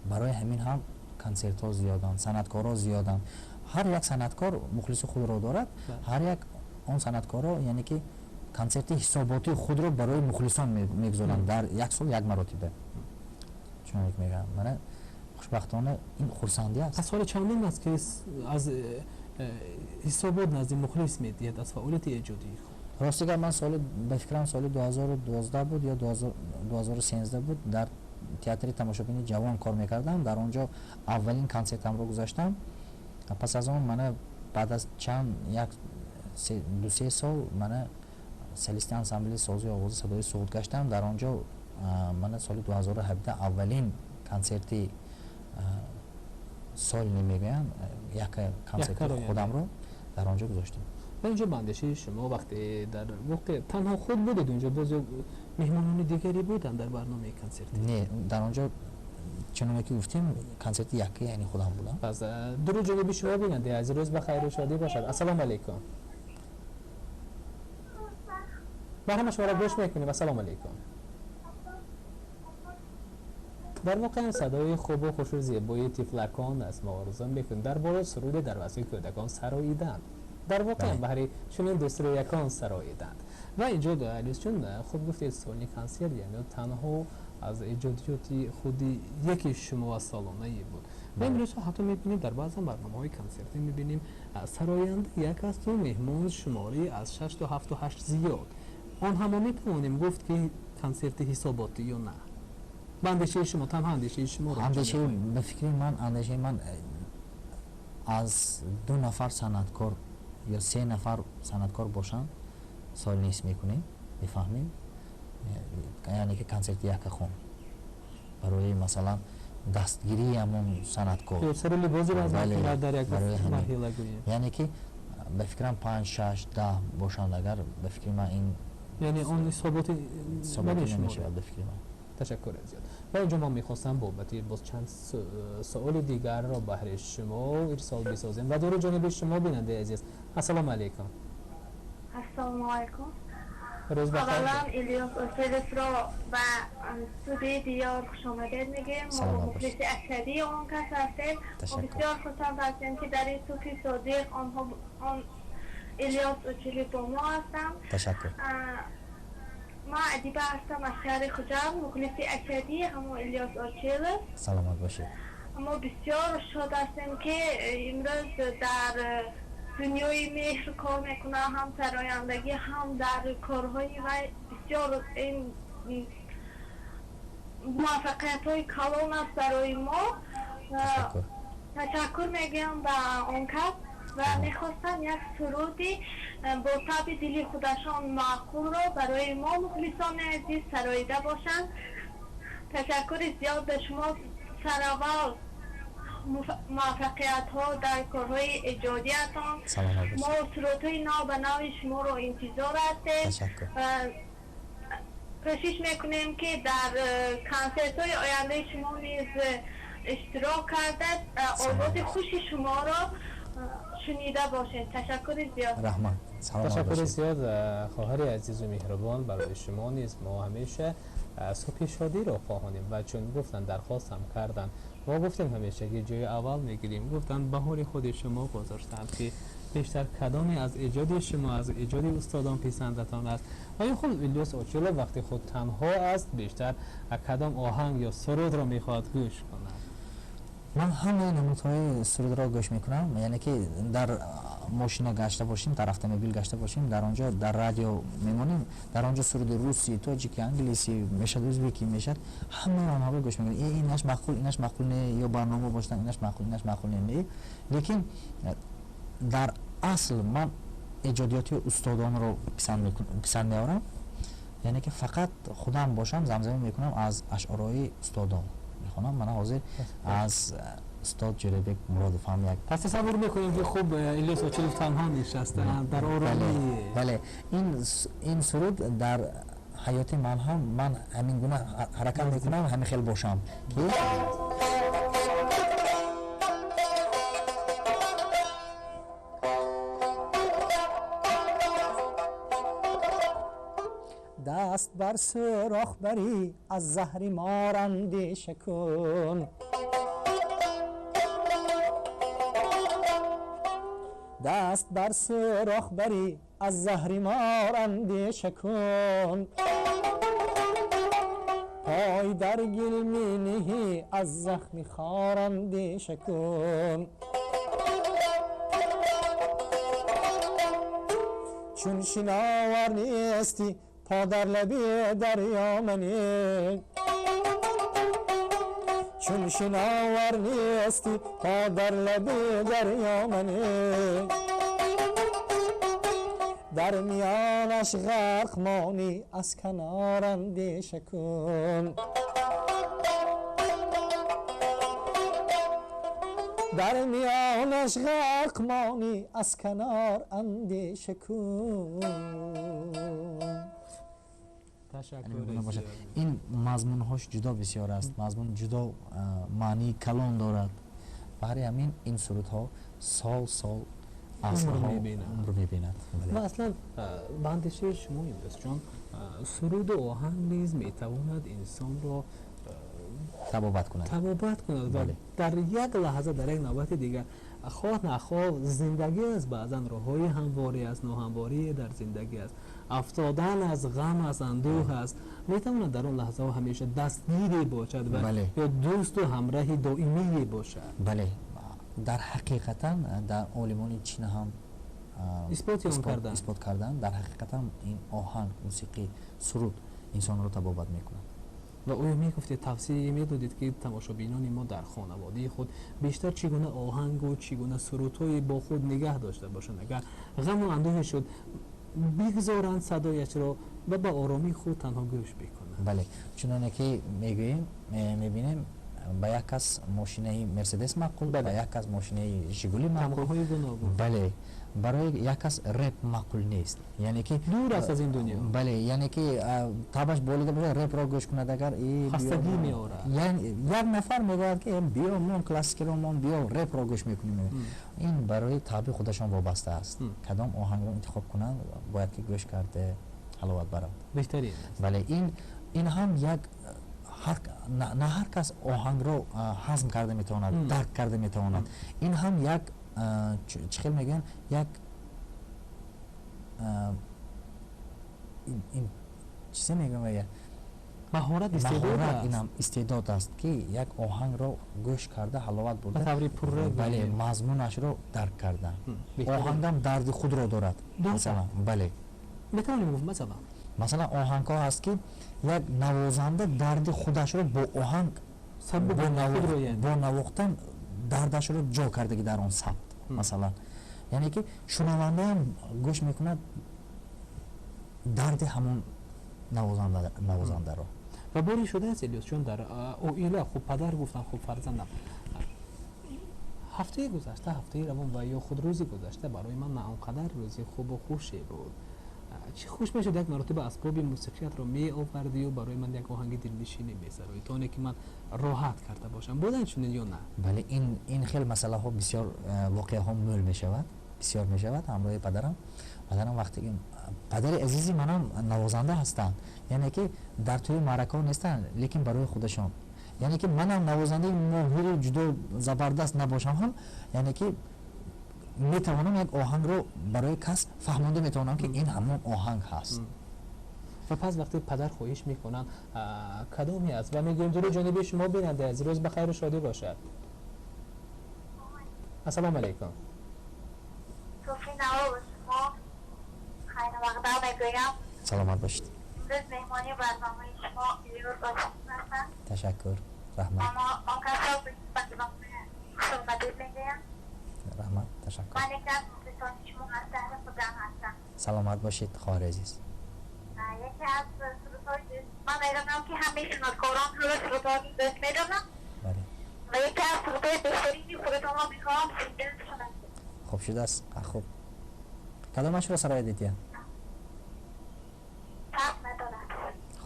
[SPEAKER 2] Барои ҳамин ҳам консертҳо зиёданд, санъаткорҳо зиёданд. Ҳар як санъаткор мухлиси худро дорад. Ҳар як он санъаткорро, яъне ки консерти ҳисоботии худро барои мухлисон мегузоранд дар як сол як маротиба, чунонек мегӯям. Мана, хушбахтона, ин хурсандӣ аст.
[SPEAKER 1] Пас соли чандин аст, ки аз ҳисобот назди мухлис медиҳад аз фаъолияти эҷодии худ?
[SPEAKER 2] Рости гап, ман соли, ба фикрам, соли 2012 буд ё 2013 буд, дар театри тамошобини ҷавон кор мекардам. Дар он ҷо аввалин консертамро гузаштам. Пас аз он, мана, баъд аз чанд, як 2-3 сол, мана, солисти ансамбли созу овози садои Суғд гаштам. Дар он ҷо, мана, соли 2017 аввалин консерти сольный мегӯянд, як консерти худамро дар он ҷо гузоштем.
[SPEAKER 1] Ва инҷо ба андешаи шумо, вақте дар воқеъ танҳо худ будед онҷо, боз ё меҳмонони дигаре буданд дар барномаи консертӣ?
[SPEAKER 2] Не, дар он ҷо, чуноне ки гуфтем, консерти яке, яъне худам будам.
[SPEAKER 1] Пас дуруд ҷониби шумо, бинандаи азиз. Рӯз ба хайру шодӣ бошад. Ассалому алайкум. Ма ҳама шуморо гӯш мекунем. Ассалому алайкум. Дар воқеъ садои хубу хушу зебои тифлакон аст. Мо орзу мекунем, дар боло суруде дар васфи кӯдакон сароиданд, дар воқеъ баҳри чунин дӯстрӯякон сароиданд. Ва инҷо, Алисҷон, хуб гуфтед, сольный консерт, яъне танҳо аз эҷодиёти худи яки шумо аз солонае буд. Ва имрӯзҳо ҳатто мебинем, дар баъзан барномаҳои консертӣ мебинем, сароянда як асту меҳмон шуморӣ аз шаш то ҳафту ҳашт зиёд. Он ҳамо метавонем гуфт, ки консерти ҳисоботӣ ё на? Ба андешаи шумо, танҳо андешаи шуморо.
[SPEAKER 2] Андешаи, ба фикри ман, андешаи ман, аз ду нафар санъаткор ё се нафар санъаткор бошанд, сольный мекунем, мефаҳмем, яъне ки консерти якахон барои, масалан, дастгирии ҳамон санъаткор.
[SPEAKER 1] Сари либози дар як марҳила гӯем.
[SPEAKER 2] Яъне ки, ба фикрам, панҷ, шаш, 10 бошанд агар, ба фикри ман, ин
[SPEAKER 1] Яъне он ҳисоботи
[SPEAKER 2] намешавад ба фикри ман.
[SPEAKER 1] Ташаккур зиёд. Ва инҷо мо мехостам бобати боз чанд суоли дигарро баҳри шумо ирсол бисозем ва дури ҷониби шумо, бинандаи азиз. Ассалому алайкум.
[SPEAKER 9] Ассалому алайкум.
[SPEAKER 1] Рӯз бахайр.
[SPEAKER 9] Аввалан Илёс Очиловро ба студияи Диёр хушомадед мегӯем. Мо мухлиси ашадии он кас ҳастем. Мо бисёр хурсанд ҳастем, ки дар ин субҳи содиқ онҳо он Илёс Очилов бо мо ҳастанд.
[SPEAKER 2] Ташаккур.
[SPEAKER 9] Ман Адиба ҳастам аз шаҳри Хуҷанд, мухлиси ашадии ҳамон Илёс Очилов.
[SPEAKER 2] Саломат бошед.
[SPEAKER 9] Мо бисёр шод ҳастем, ки имрӯз дар дунёи меҳр кор мекунад, ҳам сарояндагӣ, ҳам дар корҳои вай бисёр ин муваффақиятҳои калон аст барои мо. Ташаккур мегӯям ба он кас ва мехостам як суруди бо таби дили худашон маъқулро барои мо мухлисони азиз сароида бошанд. Ташаккури зиёд ба шумо. Сараввал муваффақиятҳо дар корҳои эҷодиятон. Мо сурудҳои нав ба нави шуморо интизор ҳастем. Кӯшиш мекунем, ки дар консертҳои ояндаи шумо низ иштирок карда, овози хуши шуморо шунида бошем. Ташаккури зиёд.
[SPEAKER 2] Раҳмат.
[SPEAKER 1] Ташаккури зиёд, хоҳари азизу меҳрубон. Барои шумо низ мо ҳамеша субҳи шодиро хоҳонем ва чун гуфтанд, дархост ҳам карданд, мо гуфтем ҳамешагӣ ҷои аввал мегирем. Гуфтанд, баҳори худи шумо гузоштанд, ки бештар кадоме аз эҷоди шумо, аз эҷоди устодон писандатон аст. Оё худ Илёс Очилов вақти худ танҳо аст, бештар кадом оҳанг ё сурудро мехоҳад гӯш кунад?
[SPEAKER 2] Ман ҳамаи намудҳои сурудро гӯш мекунам, яъне ки дар мошина гашта бошем, дар автомобил гашта бошем, дар он ҷо дар радио мемонем, дар он ҷо суруди русӣ, тоҷики, англисӣ мешад, узбекӣ мешад, ҳамаи онҳоро гӯш мекунам. Инаш маъқул, инаш маъқул не, ё барнома бошад, инаш маъқул, инаш маъқул не. Лекин дар асл ман эҷодиёти устодонро писанд меорам, яъне ки фақат худам бошам замзама мекунам, аз ашъорҳои устодон мехонам. Мана ҳозир аз устод Ҷӯрабек Муродов ҳам як
[SPEAKER 1] пас тасаввур мекунем, ки хуб Илёс Очилов танҳо нишастаанд дар оромӣ.
[SPEAKER 2] Бале, ин суруд дар ҳаёти ман ҳам ман ҳамин гуна ҳаракат мекунам, ҳамин хел бошам, ки даст бар сӯрох барӣ, аз заҳри мор андеша кун, даст бар сӯрох барӣ, аз заҳри мор андеша кун, пой дар гил мениҳӣ, аз захми хор андеша кун. Чун шиновар нестӣ, по дар лаби дарё манӣ, чун шиновар нестӣ, по дар лаби дарё манӣ, дар миёнаш ғарқ монӣ, аз канор андеша кун, дар миёнаш ғарқ монӣ, аз канор андеша кун. Ин мазмунҳош ҷудо бисёр аст, мазмун ҷудо маънии калон дорад. Баҳри ҳамин ин сурудҳо сол сол асрҳо умр мебинад.
[SPEAKER 1] Ва аслан ба андешаи шумо, Илёсҷон, суруду оҳанг низ метавонад инсонро
[SPEAKER 2] табобат кунад,
[SPEAKER 1] табобат кунад ва дар як лаҳза, дар як навбати дигар, хоҳ нахоҳ зиндагӣ аст, баъзан роҳҳои ҳамворӣ аст, ноҳамворӣ дар зиндагӣ аст, афтодан аз ғам аст, андӯҳ аст, метавонад дар он лаҳзаҳо ҳамеша дастгире бошад ва ё дӯсту ҳамраҳи доимие бошад.
[SPEAKER 2] Бале, дар ҳақиқатан дар олимони чин ҳам исбот карданд, дар ҳақиқатан ин оҳанг, мусиқӣ, суруд инсонро табобат мекунад.
[SPEAKER 1] Ва оё мегуфтед, тавсия медодед, ки тамошобинони мо дар хонаводаи худ бештар чӣ гуна оҳангу чӣ гуна сурудҳое бо худ нигаҳ дошта бошанд, агар ғаму андӯҳе шуд, бигзоранд садояшро ва ба оромии худ танҳо гӯш бикунанд?
[SPEAKER 2] Бале, чуноне ки мегӯем, мебинем, Ба як кас мошинаи Мерседес маъқул, ба як кас мошинаи Жигули маъқул. Бале, барои як кас реп маъқул нест, яъне ки
[SPEAKER 1] дур аст аз ин дунё.
[SPEAKER 2] Бале, яъне ки табаш болида бошад, репро гӯш кунад, агар
[SPEAKER 1] хастагӣ меорад.
[SPEAKER 2] Як нафар мегӯяд, ки биё, мон классикиро мон, биё репро гӯш мекунем. Ин барои таби худашон вобаста аст, кадом оҳангро интихоб кунанд, бояд ки гӯш карда ҳаловат баранд.
[SPEAKER 1] Беҳтарин.
[SPEAKER 2] Бале, ин ҳам як на ҳар кас оҳангро ҳазм карда метавонад, дарк карда метавонад. Ин ҳам як чӣ хел мегӯянд, як чизе мегӯям,
[SPEAKER 1] маҳорат,
[SPEAKER 2] маҳорат, инам истеъдод аст, ки як оҳангро гӯш карда ҳаловат бурда,
[SPEAKER 1] ба таври пурра,
[SPEAKER 2] бале, мазмунашро дарк карда. Оҳангам дарди худро дорад, масалан. Бале,
[SPEAKER 1] метавонем гуфт, масалан,
[SPEAKER 2] масалан, оҳангҳо ҳаст, ки як навозанда дарди худашро бо оҳанг, бо навохтан дардашро ҷо кардаги дар он сабт, масалан. Яъне ки шунавандаам гӯш мекунад дарди ҳамон навозандаро.
[SPEAKER 1] Ва бори шудааст, Элиёс, чун дар оила хуб падар гуфтан, хуб фарзандам, ҳафтаи гузашта, ҳафтаи равон ва ё худ рӯзи гузашта барои ман на он қадар рӯзи хубу хуше буд. Чӣ хуш мешуд, як маротиба асбоби мусиқиятро меовардию барои ман як оҳанги дилнишинӣ месароӣ, то оне ки ман роҳат карда бошам. Буданд чунин ё на?
[SPEAKER 2] Бале, ин хел масъалаҳо бисёр, воқеаҳо мӯл мешавад, бисёр мешавад ҳамроҳи падарам. Падарам вақте ки, падари азизи манам навозанда ҳастанд, яъне ки дар тӯи маъракаҳо нестанд, лекин барои худашон, яъне ки манам навозандаи моҳири ҷудо забардаст набошам ҳам, яъне ки метавонам як оҳангро барои кас фаҳмонда метавонам, ки ин ҳамон оҳанг ҳаст.
[SPEAKER 1] Ва пас вақте падар хоҳиш мекунанд, кадоме аст? Ва мегӯем дуруд ҷониби шумо, бинандаи азиз, рӯз ба хайру шодӣ бошад. Ассалому алайкум.
[SPEAKER 2] Саломат бошед.
[SPEAKER 5] Имрӯз меҳмони барномаи шумо Илёс Очилов ҳастанд.
[SPEAKER 2] Ташаккур, раҳмат.
[SPEAKER 5] Он касро хушомадед мегӯям.
[SPEAKER 2] Раҳмат, ташаккур.
[SPEAKER 5] Ман яке аз мухлисони шумо аз шаҳри Хуҷанд ҳастам.
[SPEAKER 2] Саломат бошед, хоҳари азиз.
[SPEAKER 5] Яке аз сурудҳои ман медонам, ки ҳамаи санъаткорон ҳама сурудҳоро дӯст медорам.
[SPEAKER 2] Бале.
[SPEAKER 5] Ва яке аз сурудҳои беҳтарини худатонро мехоҳам шунидан.
[SPEAKER 2] Хуб шудааст. Хуб, кадомашро сароядед я?
[SPEAKER 5] Фарқ надорад.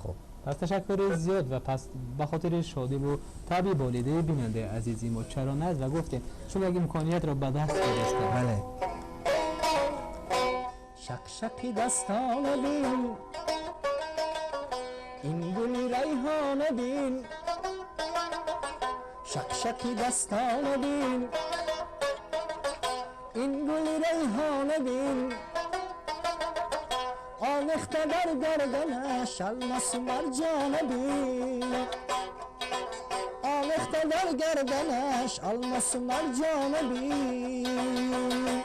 [SPEAKER 2] Хуб.
[SPEAKER 1] Пас ташаккури зиёд. Ва пас ба хотири шодиву таби болидаи бинандаи азизи мо, чаро нест, ва гуфтем, чун як имкониятро ба даст гирифтем.
[SPEAKER 2] Бале. Шақшақи дастона бин, ин гули райҳона бин, шақшақи дастона бин, ин гули райҳона бин, омехта дар гарданаш алмосу марҷона бин, омехта дар гарданаш алмосу марҷона бин.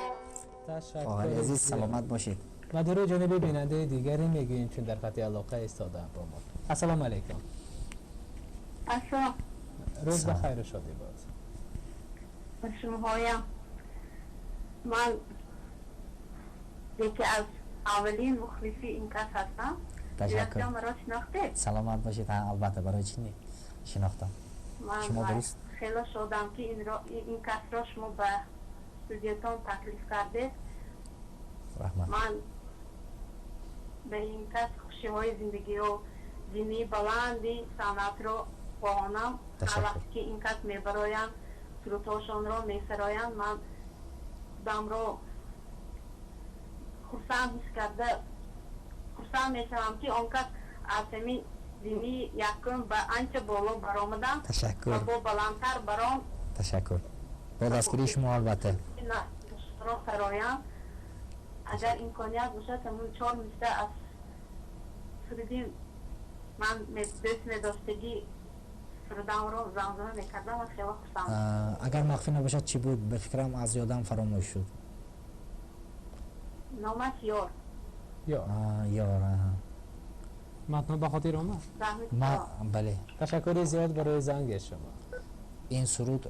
[SPEAKER 2] Хоҳари азиз, саломат бошед.
[SPEAKER 1] Ва дуруд ҷониби бинандаи дигаре мегӯем, чун дар хати алоқа истодаам бо мо. Ассалому алайкум.
[SPEAKER 9] Ассалом.
[SPEAKER 1] Рӯз ба хайру шодӣ боз.
[SPEAKER 9] Ба шумоҳоям. Ман яке аз аввалин мухлиси ин кас ҳастам.
[SPEAKER 2] Ташаккур.
[SPEAKER 9] Маро шинохтед?
[SPEAKER 2] Саломат бошед. Албатта, барои чӣ не, шинохтам. Шумо дуруст.
[SPEAKER 9] Хеле шодам, ки ин касро шумо ба студиятон таклиф кардед.
[SPEAKER 2] Раҳмат.
[SPEAKER 9] Ман ба ин кас хушиҳои зиндагиро, зинии баланди санъатро хоҳонам. Ҳар вақте ки ин кас мебароянд, сурудҳошонро месароянд, ман худамро хурсанд ҳис карда хурсанд мешавам, ки он кас аз ҳамин зинии якум ба анча боло баромадам.
[SPEAKER 2] Ташаккур.
[SPEAKER 9] Ва бо баландтар баром.
[SPEAKER 2] Ташаккур, бо дастгирии шумо, албатта.
[SPEAKER 9] Сароям, агар имконият бошад, ҳамун чор мисра аз суруди ман дӯст медоштагӣ сурудамро замзама мекардам ва хеле хурсанд.
[SPEAKER 2] Агар махфӣ набошад, чӣ буд? Ба фикрам, аз ёдам фаромӯш шуд.
[SPEAKER 9] Номаш «Ёр».
[SPEAKER 1] Ёр.
[SPEAKER 2] Ёр.
[SPEAKER 1] Матно ба хотир омад?
[SPEAKER 2] Бале.
[SPEAKER 1] Ташаккури зиёд барои занги шумо.
[SPEAKER 2] Ин суруд,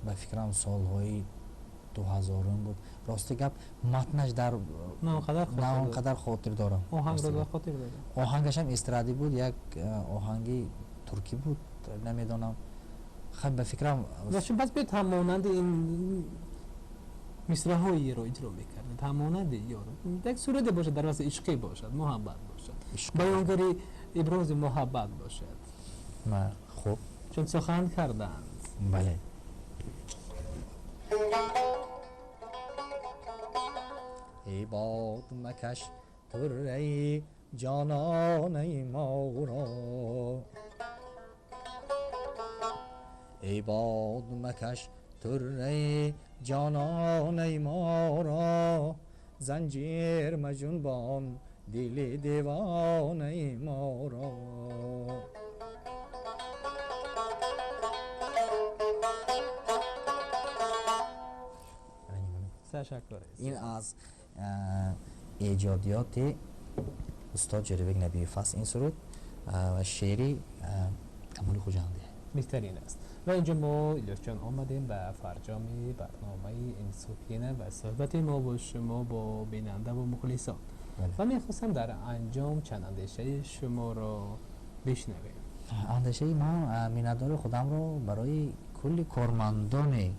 [SPEAKER 2] ба фикрам, солҳои 2000-ум буд. Рости гап, матнаш дар
[SPEAKER 1] на
[SPEAKER 2] он қадар хотир дорам.
[SPEAKER 1] Оҳангро дар хотир дорам.
[SPEAKER 2] Оҳангашам эстрадӣ буд, як оҳанги туркӣ буд. Намедонам, хай, ба фикрам.
[SPEAKER 1] Пас биёед, ҳамонанди ин мисраҳоеро иҷро мекардед, ҳамонанди ёр як суруде бошад, дар васфи ишқӣ бошад, муҳаббат бошад, баёнгари ибрози муҳаббат бошад.
[SPEAKER 2] Хуб.
[SPEAKER 1] Чун сухан карданд.
[SPEAKER 2] Бале. Эй бод, макаш турраи ҷононаи моро, эй бод, макаш турраи ҷононаи моро, занҷир маҷунбон дили девонаи моро.
[SPEAKER 1] Ташаккур.
[SPEAKER 2] Ин аз эҷодиёти устод Ҷӯрабек Набиев аст ин суруд ва шеъри Камоли Хуҷандӣ.
[SPEAKER 1] Беҳтарин аст. Ва инҷо мо, Илёсҷон, омадем ба фарҷоми барномаи ин субҳина ва суҳбати мо бо шумо, бо бинанда ва мухлисон, ва мехостам дар анҷом чанд андешаи шуморо бишнавем.
[SPEAKER 2] Андешаи ман, миннатдори худамро барои кулли кормандони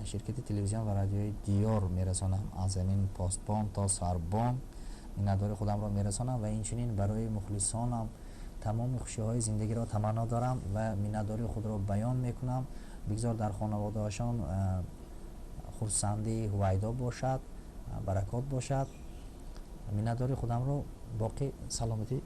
[SPEAKER 2] ширкати телевизион ва радиои Диёр мерасонам, аз замин посбон то сарбон миннатдори худамро мерасонам ва инчунин барои мухлисонам тамоми хушиҳои зиндагиро таманно дорам ва миннатдории худро баён мекунам. Бигзор дар хонаводаашон хурсандӣ ҳувайдо бошад, баракот бошад. Миннатдори худамро боқӣ саломатӣ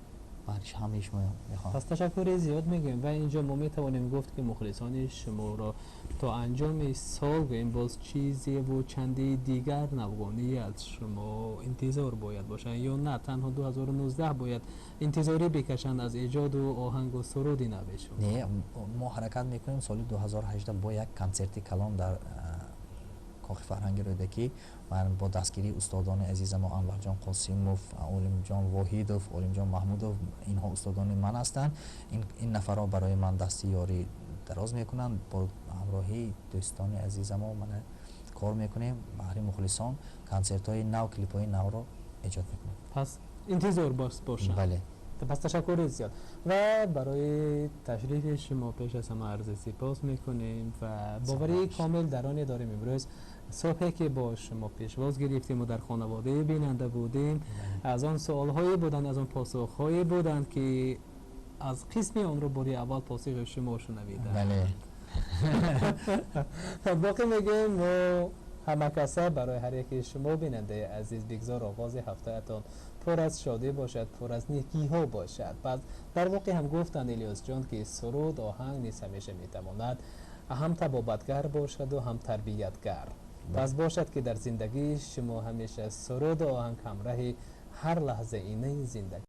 [SPEAKER 2] ҳамаи шумо мехоҳам.
[SPEAKER 1] Пас ташаккури зиёд мегӯем ва инҷо мо метавонем гуфт, ки мухлисони шуморо то анҷоми сол гӯем, боз чизеву чанди дигар навгонӣ аз шумо интизор бояд бошанд ё на танҳо 2019 бояд интизорӣ бикашанд аз эҷоду оҳангу суруди нави шумо?
[SPEAKER 2] Не, мо ҳаракат мекунем соли 2018 бо як консерти калон дар Кохи фарҳанги Рӯдакӣ бо дастгирии устодони азизамо Анварҷон Қосимов, Олимҷон Воҳидов, Олимҷон Маҳмудов. Инҳо устодони ман ҳастанд. Ин нафарҳо барои ман дасти ёрӣ дароз мекунанд. Бо ҳамроҳии дӯстони азизамо мана кор мекунем, баҳри мухлисон консертҳои нав, клипҳои навро эҷод мекунем.
[SPEAKER 1] Пас интизор бошанд.
[SPEAKER 2] Бале.
[SPEAKER 1] Пас ташаккури зиёд ва барои ташрифи шумо пеш аз ҳама арзи сипос мекунем ва боварии комил дар оне дорем, имрӯз субҳе ки бо шумо пешвоз гирифтему дар хонаводаи бинанда будем, аз он суолҳое буданд, аз он посухҳое буданд, ки аз қисми онро бори аввал посухи шумо шунавидам.
[SPEAKER 2] Бале.
[SPEAKER 1] Боқӣ мегӯем мо ҳамакаса барои ҳар яки шумо, бинандаи азиз, бигзор оғози ҳафтаятон пур аз шодӣ бошад, пур аз некиҳо бошад. Пас дар воқеъ ҳам гуфтанд, Илёсҷон, ки суруд, оҳанг низ ҳамеша метавонад ҳам табобатгар бошаду ҳам тарбиятгар. Пас бошад, ки дар зиндагии шумо ҳамеша суруду оҳанг ҳамраҳи ҳар лаҳзаинаи зиндагӣ.